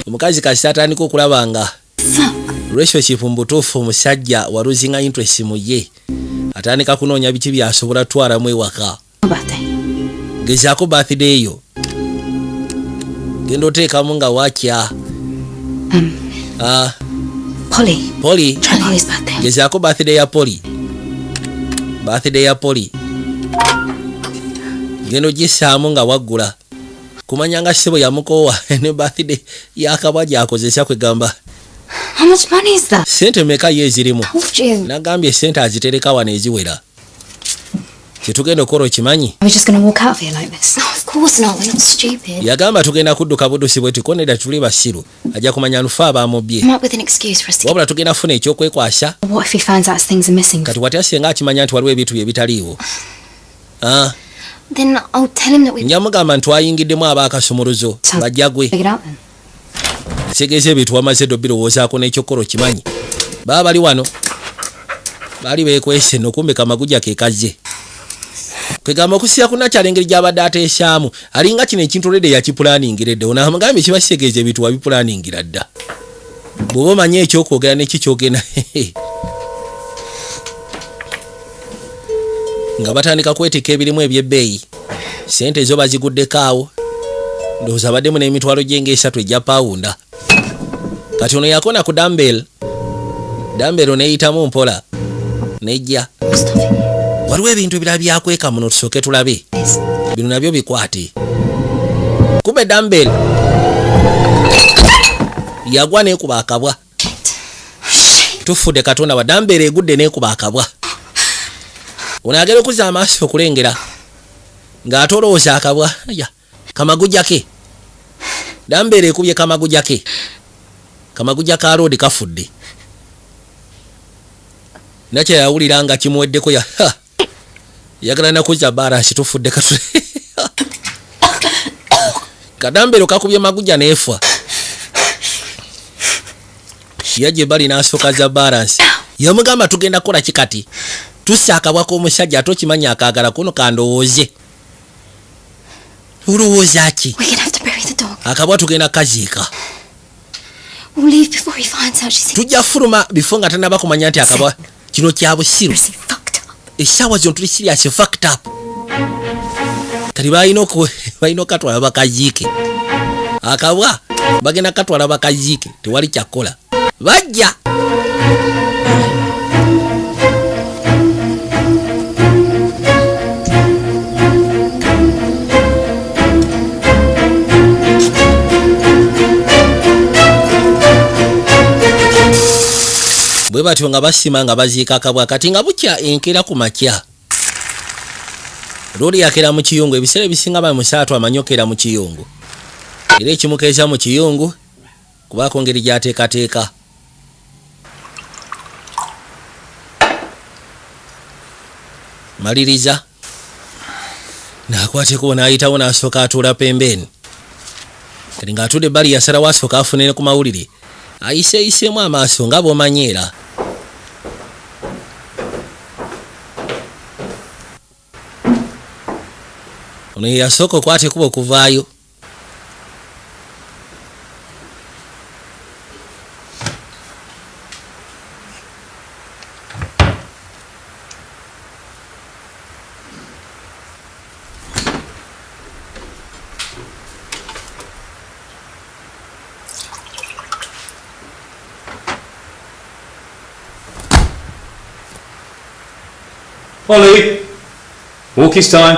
omukazi kasi atandika okulaba nga relationship mu butuufu omusajja walosinga interest mu ye, atandika kunoonya biki byasobola twalamu ewaka. Birthday. Gezaako birthday yo, genda oteekamu nga wakya. Ah, Polly. Polly. Try Polly's birthday. Gezaako birthday ya Polly, birthday ya Polly genda ogisaamu nga waggula. Kumanya nga ssebo yamukoowa ne birthday yakabwa gyakozesa kwegamba. How much money is that? Sente meka ye ezirimu? Told you. Nagambye sente azitereka wano eziwera. Kyetugenda okukola okimanyi? Are we just gonna walk out of here like this? No, of course not. We're not stupid. Yagamba, "Tugenda kudduka buddusi bwe tukonera, tuli basiru? Ajja kumanya nfe abamubbye." Come up with an excuse for us to Wabula tugenda kufuna ekyokwekwaasa. What if he finds out things are missing? Kati watya senga akimanya nti waliwo ebintu bye bitaliiwo? Ah, Then I'll tell him that we nja mugamba nti twayingiddemu abaakasumuluzo bajja gwe. Figure it out then. Kitegeeza ebintu wamaze ddo birowoozaako n'ekyokukola okimanyi. Baba bali wano baali beekwese nno, kumbe kamaguja ke kazze. Kwegamba okusinza ku nakyala engeri gy'abadde ateesaamu, alinga kino ekintu olwedde yakipulaningira edda. Ono amugambye, "Kiba kitegeeza ebintu wabipulaningira dda, bw'oba omanyi ekyokwogera neki kyogenda." Nga batandika kwetikka ebirimu ebyebbeeyi, sente ezo baziguddeko awo, ndowooza baddemu n'emitwalo gye ng'esatu egya pawunda. Kati ono yakona ku dumbbell, dumbbell neeyitamu mpola nejja. Waliwo ebintu ebirala byakweka muno, tusooke tulabe bino nabyo bikwate. Kumbe dumbbell yagwa neekuba akabwa. Tufudde, Katonda wa! Dumbbell egudde neekuba akabwa. Ono agera okuzza amaaso okulengera ng'ate olowooza akabwa ya kamaguja ke. Dumbbell ekubye kamaguja ke, kamaguja ka loodi kafudde. Nakyo yawulira nga kimuweddeko ya ha! Yagala nakuzza balance. Tufudde katu kadumbbell kakubye maguja neefa. Yajja ebbali n'asooka za balance. Yamugamba, "Tugenda kukola ki kati? Tussa akabwa k'omusajja, ate okimanyi akaagala kuno. Kandowooze, olowooza ki?" We're gonna have to bury the dog. Akabwa tugenda kaziika. We'll leave before he finds out she's Tujja fuluma before nga tanaba kumanya nti akabwa kino kya busiru. seriously fucked up. Essaawa zino tuli serious fucked up. Kati balina okatwala bakaziike akabwa, bagenda katwala bakaziike, tewali kyakukola. Bajja bwe batyo nga basima nga baziika akabwa. Kati nga bukya enkeera ku makya, looli yakera mu kiyungu. Ebiseera ebisinga ba musaatu amanyi okera mu kiyungu, era ekimukeeza mu kiyungu kubaako ngeri gy'ateekateeka. Maliriza n'akwata ekkubo n'ayitawo n'asooka atuula pembeeni. Kati ng'atudde ebbali, yasalawo asooka afunire ku mawulire, ayiseeyiseemu amaaso nga bw'omanyi era. Ono ye yasooka okwata ekkubo okuvaayo. Polly! Walkies time.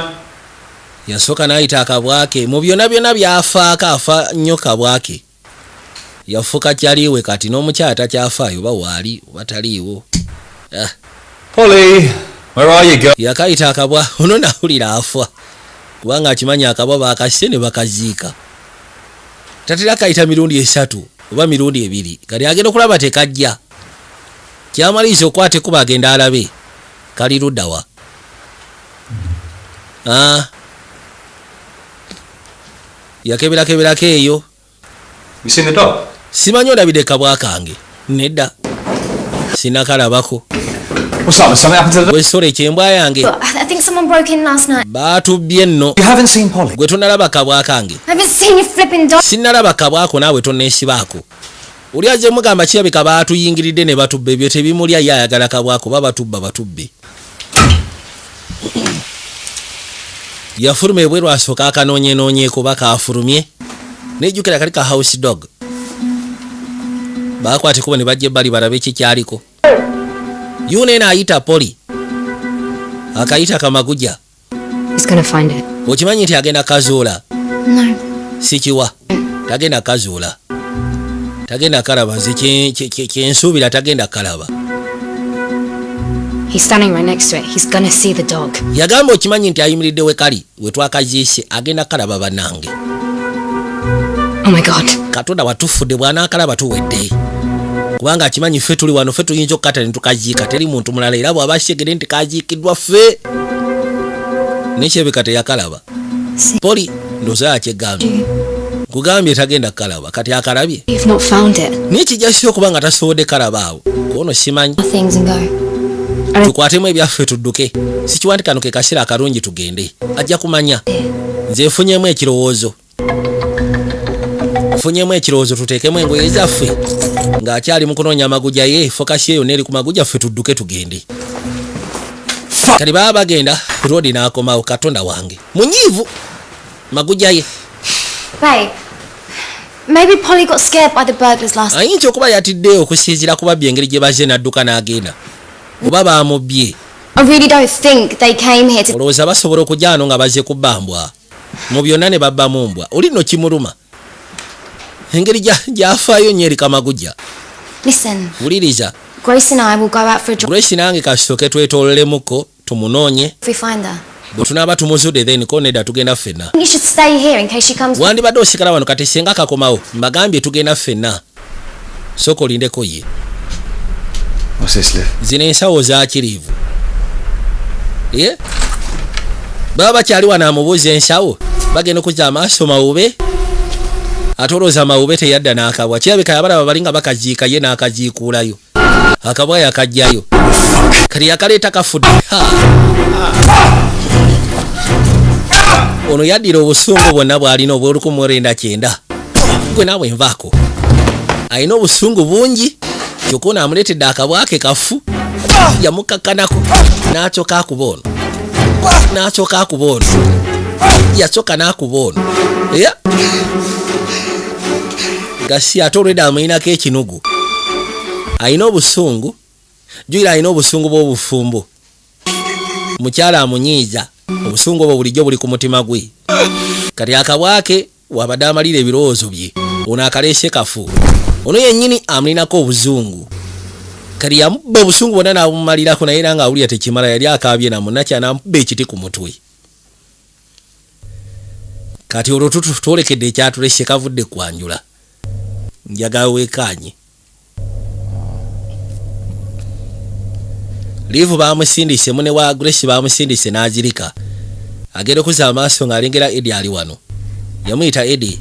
Yasooka n'ayita akabwake. Mu byonna byonna byafaako, afa nnyo kabwake. Yafuuka kyaliwe kati n'omukyala takyafaayo oba waali oba taliiwo. Ah, Polly! Where are you, girl? Yakayita akabwa ono nawulira afa, kubanga akimanyi akabwa bakase ne bakaziika. Tatera kayita mirundi 3 oba mirundi 2. Kati agenda okulaba tekajja. Kyamaliriza okwata ekkubo agenda alabe kali luddawa. Ah. Yakeberakeberako eyo. You seen the dog? Simanyi olabidde kabwa kange? Nedda, sinakalabako. What's up? Has something happened to the dog? Bwesole kyembwa yange. But I think someone broke in last night. Baatubbye nno. You haven't seen Polly? Gwe tonalaba kabwa kange? I haven't seen your flipping dog. Sinnalaba kabwako, naawe tonneesibaako. Oli azze mugamba kirabika baatuyingiridde ne batubba. Ebyo tebimulya, ye ayagala kabwako. Batubba batubbe. Yafuluma ebweru asooka akanoonyenoonyeeko bakaafulumye. Nejjukira kali ka house dog. Baakwata ekkubo ne bajja ebbali balabe kikyaliko. Yuneeno ayita Poli, akayita kamaguja. He's gonna find it. Okimanyi nti agenda kazuula? No. Sikiwa tagenda kazuula, tagenda kalaba. Nze kyensuubira tagenda kalaba. He's standing right next to it. He's gonna see the dog. Yagamba okimanyi nti ayimiridde we kali we twakaziise, agenda kalaba bannange. Oh my God. Katonda watufudde, bw'anaakalaba tuwedde, kubanga akimanyi ffe tuli wano, ffe tuyinza okukata ne tukaziika, teri muntu mulala. Era bw'aba akitegedde nti kaziikiddwa ffe, nekyebeka teyakalaba. Poli ndowooza yakyegambye, nkugambye tagenda kukalaba. Kati akalabye. You've not found it. Naye kijja si okuba nga tasobodde kalaba awo kwono simanyi. Our things and go. Tukwatemu ebyaffe tudduke. Sikiwa nti kano ke kaseera akalungi tugende, ajja kumanya. Nze nfunyemu ekirowoozo, nfunyemu ekirowoozo, tuteekemu engoye zaffe ng'akyali mu kunoonya amaguja. Ye focus ye yonna eri ku maguja, ffe tudduke tugende. Kati baba bagenda, Rodi n'akomawo. Katonda wange, munyiivu maguja ye. Babe, maybe Polly got scared by the burglars last Ayinza okuba yatidde okusinziira ku babbi engeri gye bazze n'adduka n'agenda, oba bamubbye. I really don't think they came here to. Olowooza basobola okujja wano nga bazze kubbambwa mu byonna ne babbamu mbwa? Oli nno kimuluma engeri gyafaayo nnyo eri kamagujja. Listen, Wuliriza. Grace and I will go out for a drive Grace nange kasooke twetoololemuko tumunoonye. if we find her. Bwe tunaaba tumuzudde, then ko nedda, tugenda ffenna. You should stay here in case she comes. Wandibadde osigala wano kati singa kakomawo. Mbagambye tugenda ffenna, sooka olindeko ye. What's this, Liv? Zino ensawo zakiriivu ye baba bakyali wano amubuuza ensawo. Bagenda okuzza amaaso mawube, ate olowooza mawube teyadda n'akabwa. Kirabika yabalaba bali nga bakaziika, ye n'akaziikuulayo akabwa yakajjayo. Kati yakaleeta kafudde. Ha! Ono yaddira obusungu bwonna bw'alina obw'olukumi gwe naawe nvaako. Alina obusungu bungi, kyokka ono amuleetedde akabwa ke kafu. Yamukakkanako n'asooka akuba ono, n'asooka akuba ono, yasooka n'akuba ono. Era gasi ate olwedda amuyinako ekinugu. Alina obusungu, jjukira alina obusungu bw'obufumbo, mukyala amunyiiza, obusungu obwo bulijjo buli ku mutima gwe. Kati akabwa ke wabadde amalira ebirowoozo bye, ono akaleese kafu. Ono yennyini amulinako obuzungu. Kati yamubba obusungu bwonna n'abumumalirako, naye era ng'awulira tekimala. Yali akaabye namunakya n'amubba ekiti ku mutwe. Kati olwo twolekedde ekyatulese kavudde kwanjula. Njagala weekaanye. Liivu bamusindise, mune wa Grace bamusindise n'azirika. Agenda okuzza amaaso ng'alengera Edi ali wano. Yamuyita, "Edi."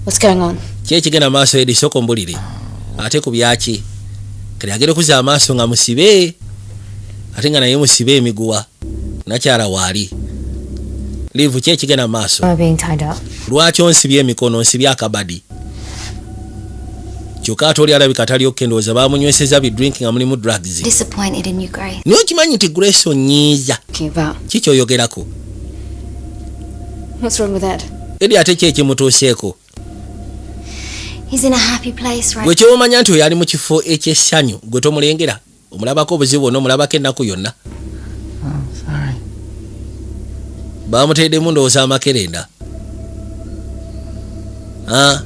What's going on? Ki ekigenda maaso, Edi? Sooka ombulire ate ku byaki. Kati agenda okuzza amaaso nga musibe, ate nga naye musibe emiguwa. Nakyala waali. Liivu, ki ekigenda maaso? Am I being tied up? Lwaki onsibye emikono, onsibye akabadi? Kyokka ate oli alabika tali okendowooza bamunyweseza bi drink nga mulimu drugs. Disappointed in you, Grace. Naye okimanyi nti Grace onyiiza. Talking about. Ki kyoyogerako? What's wrong with Ed? Edi ate ki ekimutuuseeko? He's in a happy place right Gwe kyomanya nti oyo ali mu kifo ekyessanyu, gwe tomulengera, omulabako obuzibu bwonna, omulabako ennaku yonna. Sorry. Bamuteddemu ndowooza amakerenda. Ah,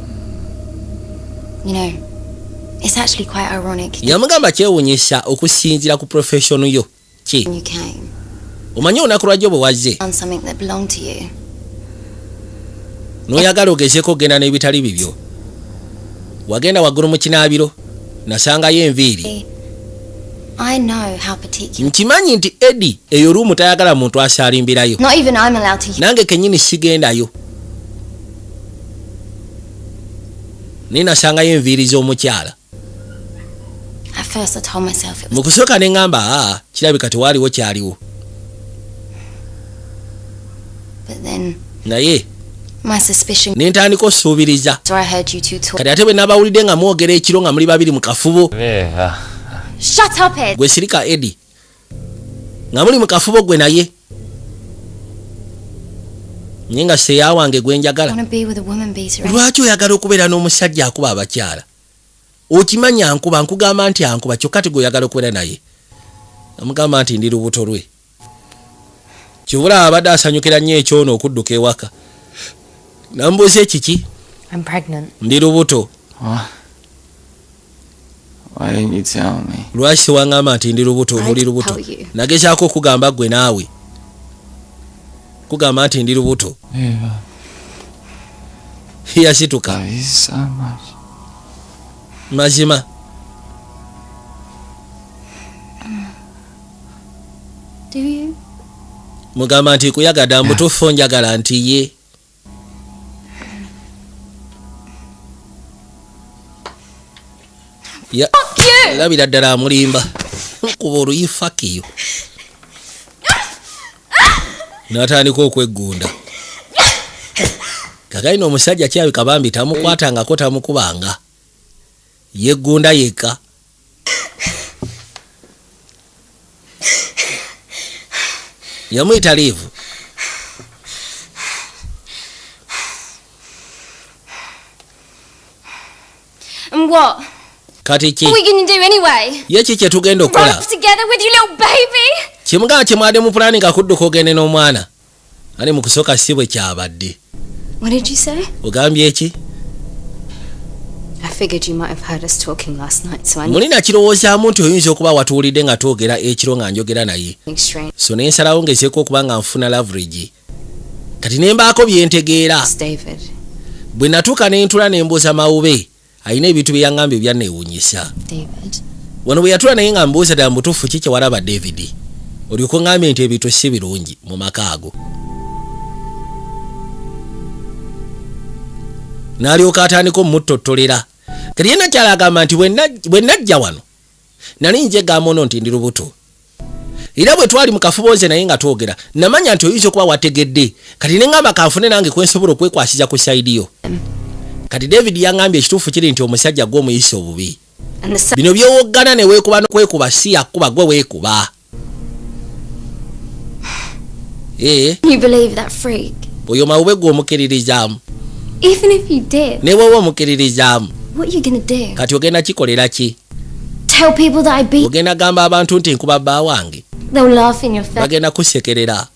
You know, it's actually quite ironic. Yamugamba kyewunyisa okusinziira ku profession yo. Ki? When you came, Omanyi olunaku lwajjo bwe wazze, found something that belonged to you. N'oyagala ogezeeko okgenda n'ebitali bibyo. Wagenda waggulu mu kinaabiro, nasangayo enviiri. I know how particular. Nkimanyi nti Edi eyo room tayagala muntu asaalimbirayo. Not even I'm allowed to. Nange kennyini sigendayo, naye nasangayo enviiri z'omukyala. At first, I told myself it was Mu kusooka ne ŋŋamba, aa, kirabika tewaaliwo kyaliwo. But then Naye my suspicion. ne ntandika osuubiriza. So I heard you two talk. Kati ate bwe nabawulidde nga mwogera ekiro nga muli babiri mu kafubo. Yeah. Shut up, Ed. Gwe sirika, Edi. Nga muli mu kafubo gwe naye, naye nga seya wange gwe I njagala. want to be with a woman beater. Lwaki oyagala okubeera n'omusajja akuba abakyala? Okimanyi ankuba, nkugamba nti ankuba, kyokka ti gwe oyagala okubeera naye. Amugamba nti ndi lubuto lwe. Kibula abadde asanyukira nnyo ekyono okudduka ewaka, namubuuza ekiki. I'm pregnant. Ndi lubuto. What? Why didn't you tell me? Lwaki tewaŋŋamba nti ndi lubuto? Oli lubuto? Tell you. Nagezaako okugamba gwe naawe kugamba nti ndi lubuto. Eva, Yasituka. love you so much. Mazima. Do you? Mugamba nti kuyagadda mutuufu, njagala nti ye. Labira ddala amulimba, nkuba oluyi, fuck you, n'atandika okweggunda. Kakalina omusajja kirabika bambi tamukwatangako, tamukubanga, yeggunda yekka. Yamuyita Liv. And what? Kati ki? What are we gonna do anyway? Ye ki kye tugenda Run okukola? off together with your little baby? Kimugamba kyemwadde mu pulaani nga kudduka ogende n'omwana, ani mu kusooka si bwe kyabadde. What did you say? Ogambye eki? I figured you might have heard us talking last night, so I Muli nakirowoozaamu nti oyinza okuba watuwulidde nga twogera ekiro nga njogera naye. knew strange. So ne nsalawo ngezeeko okuba nga nfuna leverage, kati ne mbaako bye ntegeera. It's David. Bwe natuuka ne ntula ne mbuuza Mawube, alina ebintu bye yaŋŋambye ebyanneewuunyisa. David. Wano bwe yatula naye nga mbuuza ddala mubutuufu ki kye walaba David, olyoka oŋŋambye nti ebintu si birungi mu maka ago, n'alyoka atandika omuttottolera. Kati ye nakyala agamba nti bwe najja wano nali nje gamba ono nti ndi lubuto, era bwe twali mu kafubo nze naye nga twogera, namanya nti oyinza okuba wategedde. Kati ne ŋŋamba kanfune nange kwensobola okwekwasiza ku side yo. Kati David yaŋŋambye ekituufu kiri nti omusajja gwe omuyisa obubi. And the Bino byowoggana ne weekuba n'okwekuba, si yakkuba, gwe weekuba. Ee. You believe that freak? Oyo Mawube gwe omukkiririzaamu? Even if you did, Ne bwoba omukkiririzaamu, what are you gonna do? Kati ogenda kikolera ki? Tell people that I beat? Ogenda gamba abantu nti nkuba bba wange? They'll laugh in your face. Bagenda kusekerera.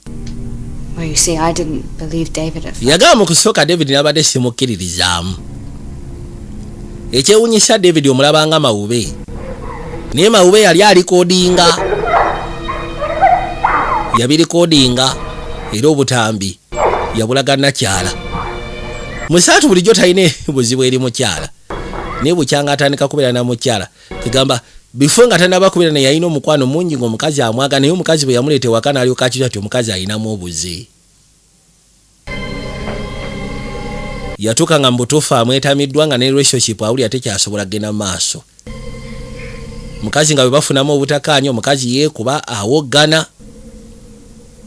Well, you see, I didn't believe David at first. Yagamba mu kusooka David nabadde simukkiririzaamu. Ekyewunyisa, David omulabanga Mawube, naye Mawube yali alikodinga, yabirikodinga, era obutambi yabulaga nakyala. Musaatu bulijjo talina buzibu eri mukyala, naye bukyanga atandika kubeera na mukyala, kegamba before nga tanaba kubeera naye yalina omukwano mungi ng'omukazi amwaga, naye omukazi bwe yamuleeta ewaka n'alyoka akitya nti omukazi alinamu obuzi. Yatuuka nga mu butuufu amwetamiddwa, nga ne relationship awulira tekyasobola kgenda mu maaso. Mukazi nga bwe bafunamu obutakaanya, omukazi yeekuba, awoggana.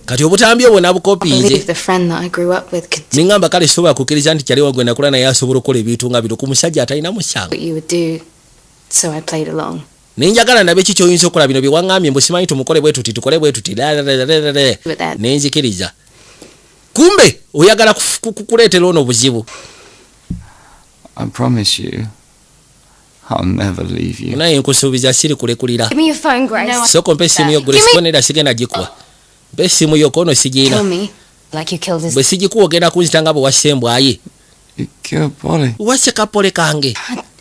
Kati obutambi obwo nabukopinze. Believe the friend that I grew up with could do Niŋŋamba kale sobola kukkiriza nti kyaliwa gwe nakula naye asobola okukola ebintu nga bino ku musajja atalina musango. what you would do, so I played along. Naye njagala ndabe ki kyoyinza okukola. Bino bye waŋŋambye mbu simanyi tumukole bwe tuti, tukole bwe tuti, la. With that, Nenzikiriza, kumbe oyagala kuleetera ono obuzibu. I promise you, I'll never leave you. Naye nkusuubiza siri kulekulira. Give me your phone, Grace. No, Sooka ompa essimu yo, Grace. Konera sigenda gikuwa. Mpa essimu yo, kono sigiina. kill me like you killed his. Bwe sigikuwa ogenda kunzita nga bwe wasse embwaye. You killed Polly. Wasse kapole kange.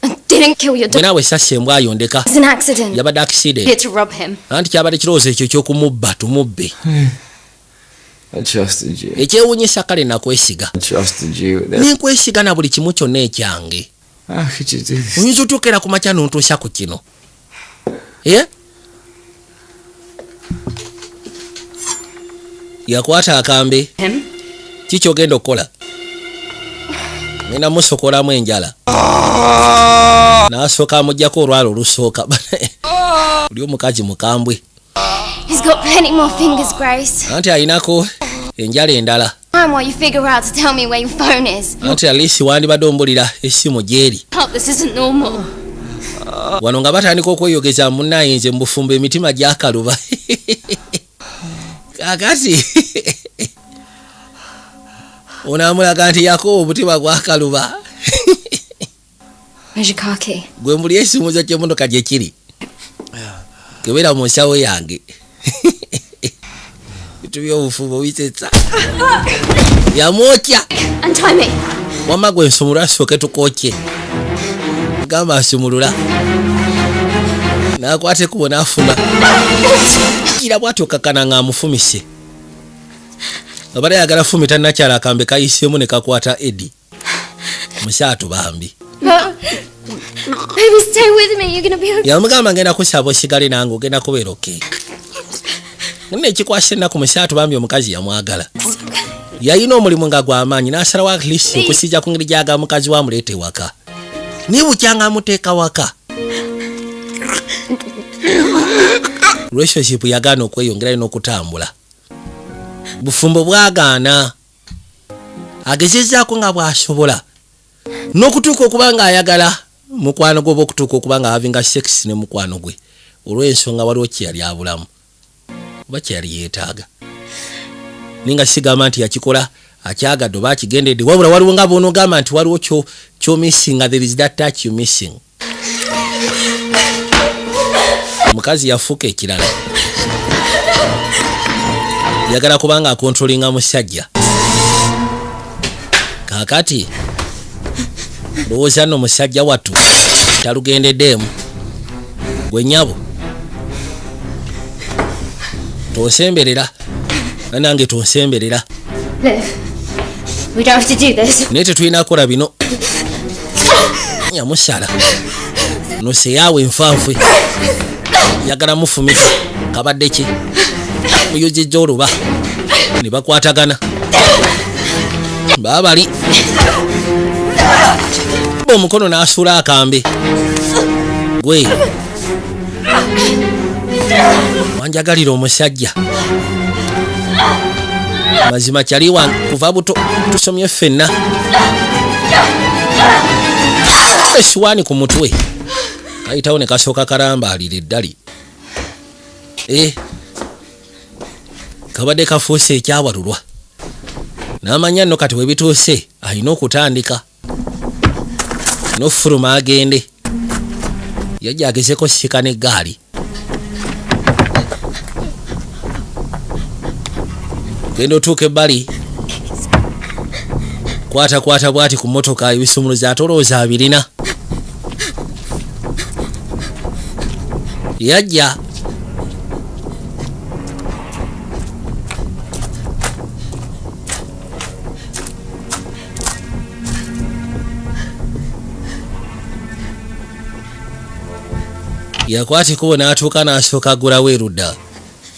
I didn't kill your Gwe dog. naawe sassa embwa yondeka. It's an accident. Yabadde accident. Here to rob him. Anti kyabadde kirowoozo ekyo ekyokumubba, tumubbe. I trusted you. Ekyewuunyisa, kale nakwesiga. I trusted you with it. Nenkwesiga na buli kimu kyonna ekyange. How could you do this? Oyinza otuukera ku makya nontuusa ku kino? Eh? Yakwata akambe. Him? Ki kyogenda okukola? Ngenda musokolamu enjala. N'asooka amugjako olwala olusooka. Oli omukazi mukambwe. He's got plenty more fingers, Grace. Anti alinako enjala endala. Time while you figure out to tell me where your phone is. Anti at least wandibadde ombulira essimu gyeri. Oh, this isn't normal. Wano nga batandika okweyogeza, munnayinze mu bufumbo emitima gyakaluba. Kakati ono amulaga nti yakowa, omutima gwakaluba. Where's your car key? Gwe mbuli ekisumuzo ky'emmotoka gye kiri, kebera mu nsawo yange. Bitu by'obufumbo bisetsa. Yamwokya. Untie me. Wamma gwe nsumulula, sooke tukokye. Gamba asumulula, n'akwata ekkubo n'afuna kira bw'atyo kakana ng'amufumise. Abadde ayagala fumita nakyala, akambe kayiseemu ne kakwata Edi musaatu bambi. Baby, stay with me. You're gonna be okay. Yamugamba, ngenda kusaba osigale nange, ogenda kubeera okay. Nina ekikwasa ennaku, musaatu bambi omukazi yamwagala, yalina omulimu nga gw'amaanyi, n'asalawo at least okusinza ku ngeri gyagala mukazi we amuleeta ewaka, naye bukyanga amuteeka waka, relationship yagaana okweyongerayo n'okutambula. Bufumbo bwagaana. Agezezzaako nga bw'asobola n'okutuuka okuba ng'ayagala mukwano gwe, oba okutuuka okuba nga havinga sex ne mukwano gwe, olw'ensonga waliwo kyeyali abulamu oba kyeyali yeetaaga. Naye nga sigamba nti yakikola akyagadde oba akigendedde, wabula waliwo nga bw'onoogamba nti waliwo kyomissinga, there is that touch you missing. Omukazi yafuuka ekirala, yagala kubanga akontrolinga musajja. Kaakati lowooza nno musajja wattu talugendeddeemu. Gwe nnyabo, tonsemberera nange, tonsemberera. Liv, we don't have to do this. Naye tetulina kukola bino. Yamusala noseyaawe enfanfwe, yagala mufumita. Kabadde ki? Muyuzizza oluba ne bakwatagana baabali omukono n'asuula akambe. Gwe wanjagalira omusajja, mazima kyali wange kuva buto, tusomye ffenna. Esiwaani ku mutwe kayitawo ne kasooka kalambaalira eddali. E kabadde kafuuse ekyawalulwa n'amanya nno kati webituuse alina okutandika n'ofuluma agende. Yajja agezeko sika n'eggaali, genda otuuka ebbali, kwata kwata bwati ku mmotoka, ebisumuluzo ate olowooza abirina. Yajja yakwata ekkubo n'atuuka n'asooka agulawo erudda,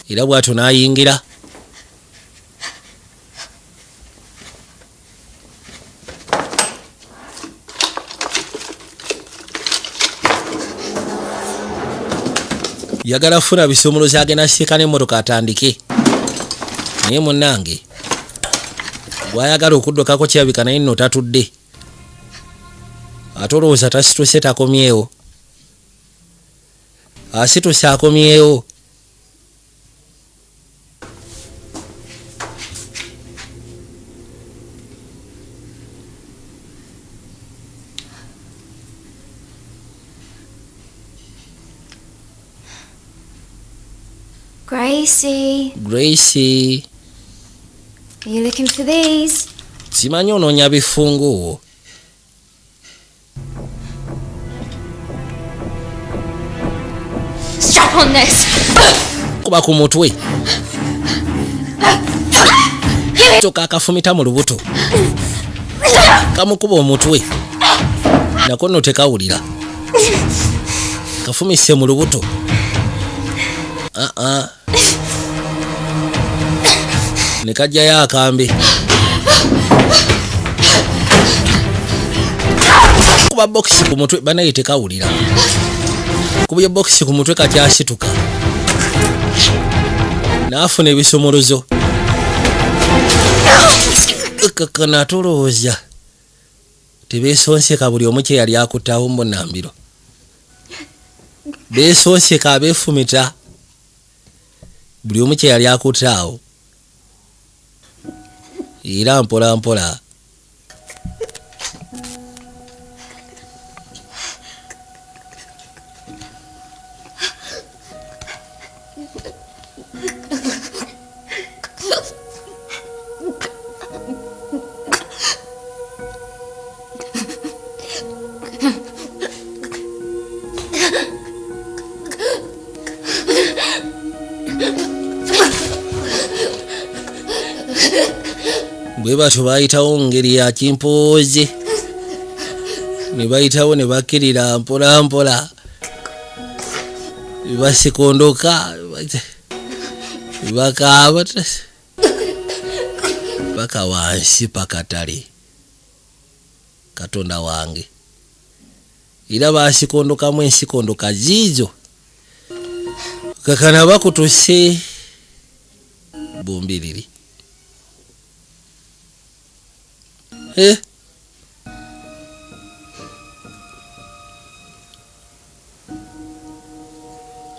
era bw'atyo n'ayingira. Yagala funa bisumuluzo agenda siika n'emmotoka atandike, naye munnange gwayagala okuddukako kirabika naye nno tatudde, ate olowooza tasituse, takomyewo, asituse akomyewo. Gracie, Gracie, are you looking for these? Simanyi onoonya bifunguwo. On this. Kuba ku mutwe. Toka akafumita mu lubuto. Kamukuba omutwe. Nako nno tekawulira. Kafumise mu lubuto. Aa. Ne kajjayo akambe. Kuba bokisi ku mutwe banaye tekawulira. Kubye bokisi ku mutwe kakyasituka. N'afuna ebisumuluzo. Kakana atolowooza. Tebeesonseka buli omu kye yali akuttawo mbonambiro. Beesonseka abeefumita. Buli omu kye yali akuttaawo. Era mpola mpola. Bwe batyo bayitawo ngeri ya kimpooze. Ne bayitawo ne bakkirira mpola mpola. Basikondoka bakaaba paka wansi paka tale. Katonda wange. Era basikondokamu ensikondoka ziizo. Kakana bakutuse bombiriri.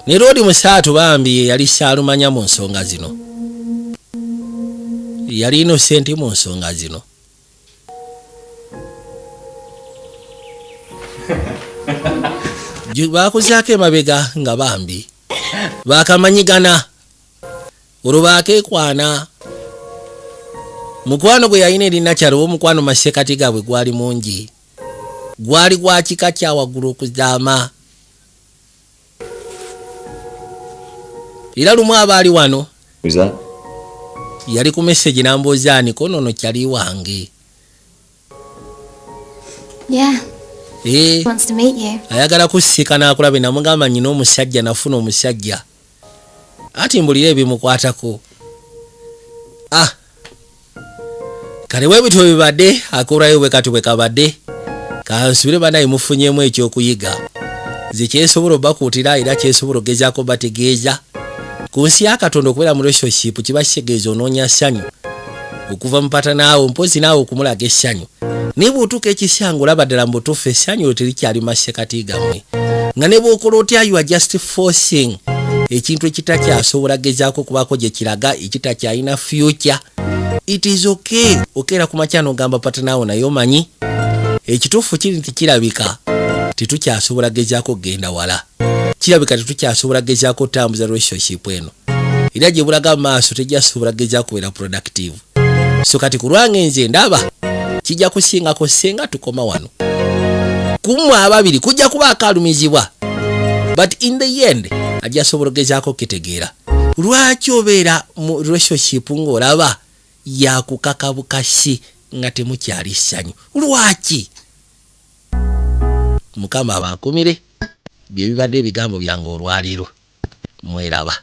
Ne Lodi Musaatu bambi yali saalumanya mu nsonga zino. Yali innocent mu nsonga zino. Bakuzaako emabega nga bambi bakamanyigana olwo bakeekwana. Mukwano gwe yalina eri nakyalo omukwano masekati gaabwe gwali mungi. Gwali gwa kika kya waggulu okuzaama. Era lumu abaali wano yali ku message n'ambuuza ani ko nono kyali wange. Yeah. Wants to meet you. Ayagala kusika n'akulabe namugamba nnyina omusajja nafuna omusajja. Ati mbulire ebimukwatako. Ah. Kale bwe bityo bibadde akolayo bwe kati bwe kabadde. Kansubire banaye mufunyemu ekyokuyiga. Nze kyensobola obbakuutira era kyensobola ogezaako bategeeza. Ku nsi ya Katonda okubeera mu relationship kiba kitegeeza onoonya ssanyu. Okuva mu pata naawe mpozi naawe okumulaga essanyu. Naye bw'otuuka ekisyango olaba ddala mu butuufu essanyu terikyali masekati gammwe. Nga ne bw'okola otya you are just forcing ekintu ekitakyasobola gezaako kubaako gye kiraga ekitakyalina future. It is okay. Okeera ku makya n'ogamba pata naawe naye omanyi ekituufu kiri nti kirabika tetukyasobola gezaako kugenda wala. Kirabika tetukyasobola gezaako kutambuza relationship eno. Era gye bulaga mu maaso tejjasobola gezaako kubeera productive. So kati ku lwange nze ndaba kijja kusingako senga tukoma wano. Kummwe ababiri kujja kuba akalumizibwa. But in the end ajja sobola gezaako kitegeera. Lwaki obeera mu relationship ng'olaba yakukaka bukasi nga temukyali ssanyu? Lwaki? Mukama abakumire bye bibadde ebigambo byange olwaleero. Mweraba.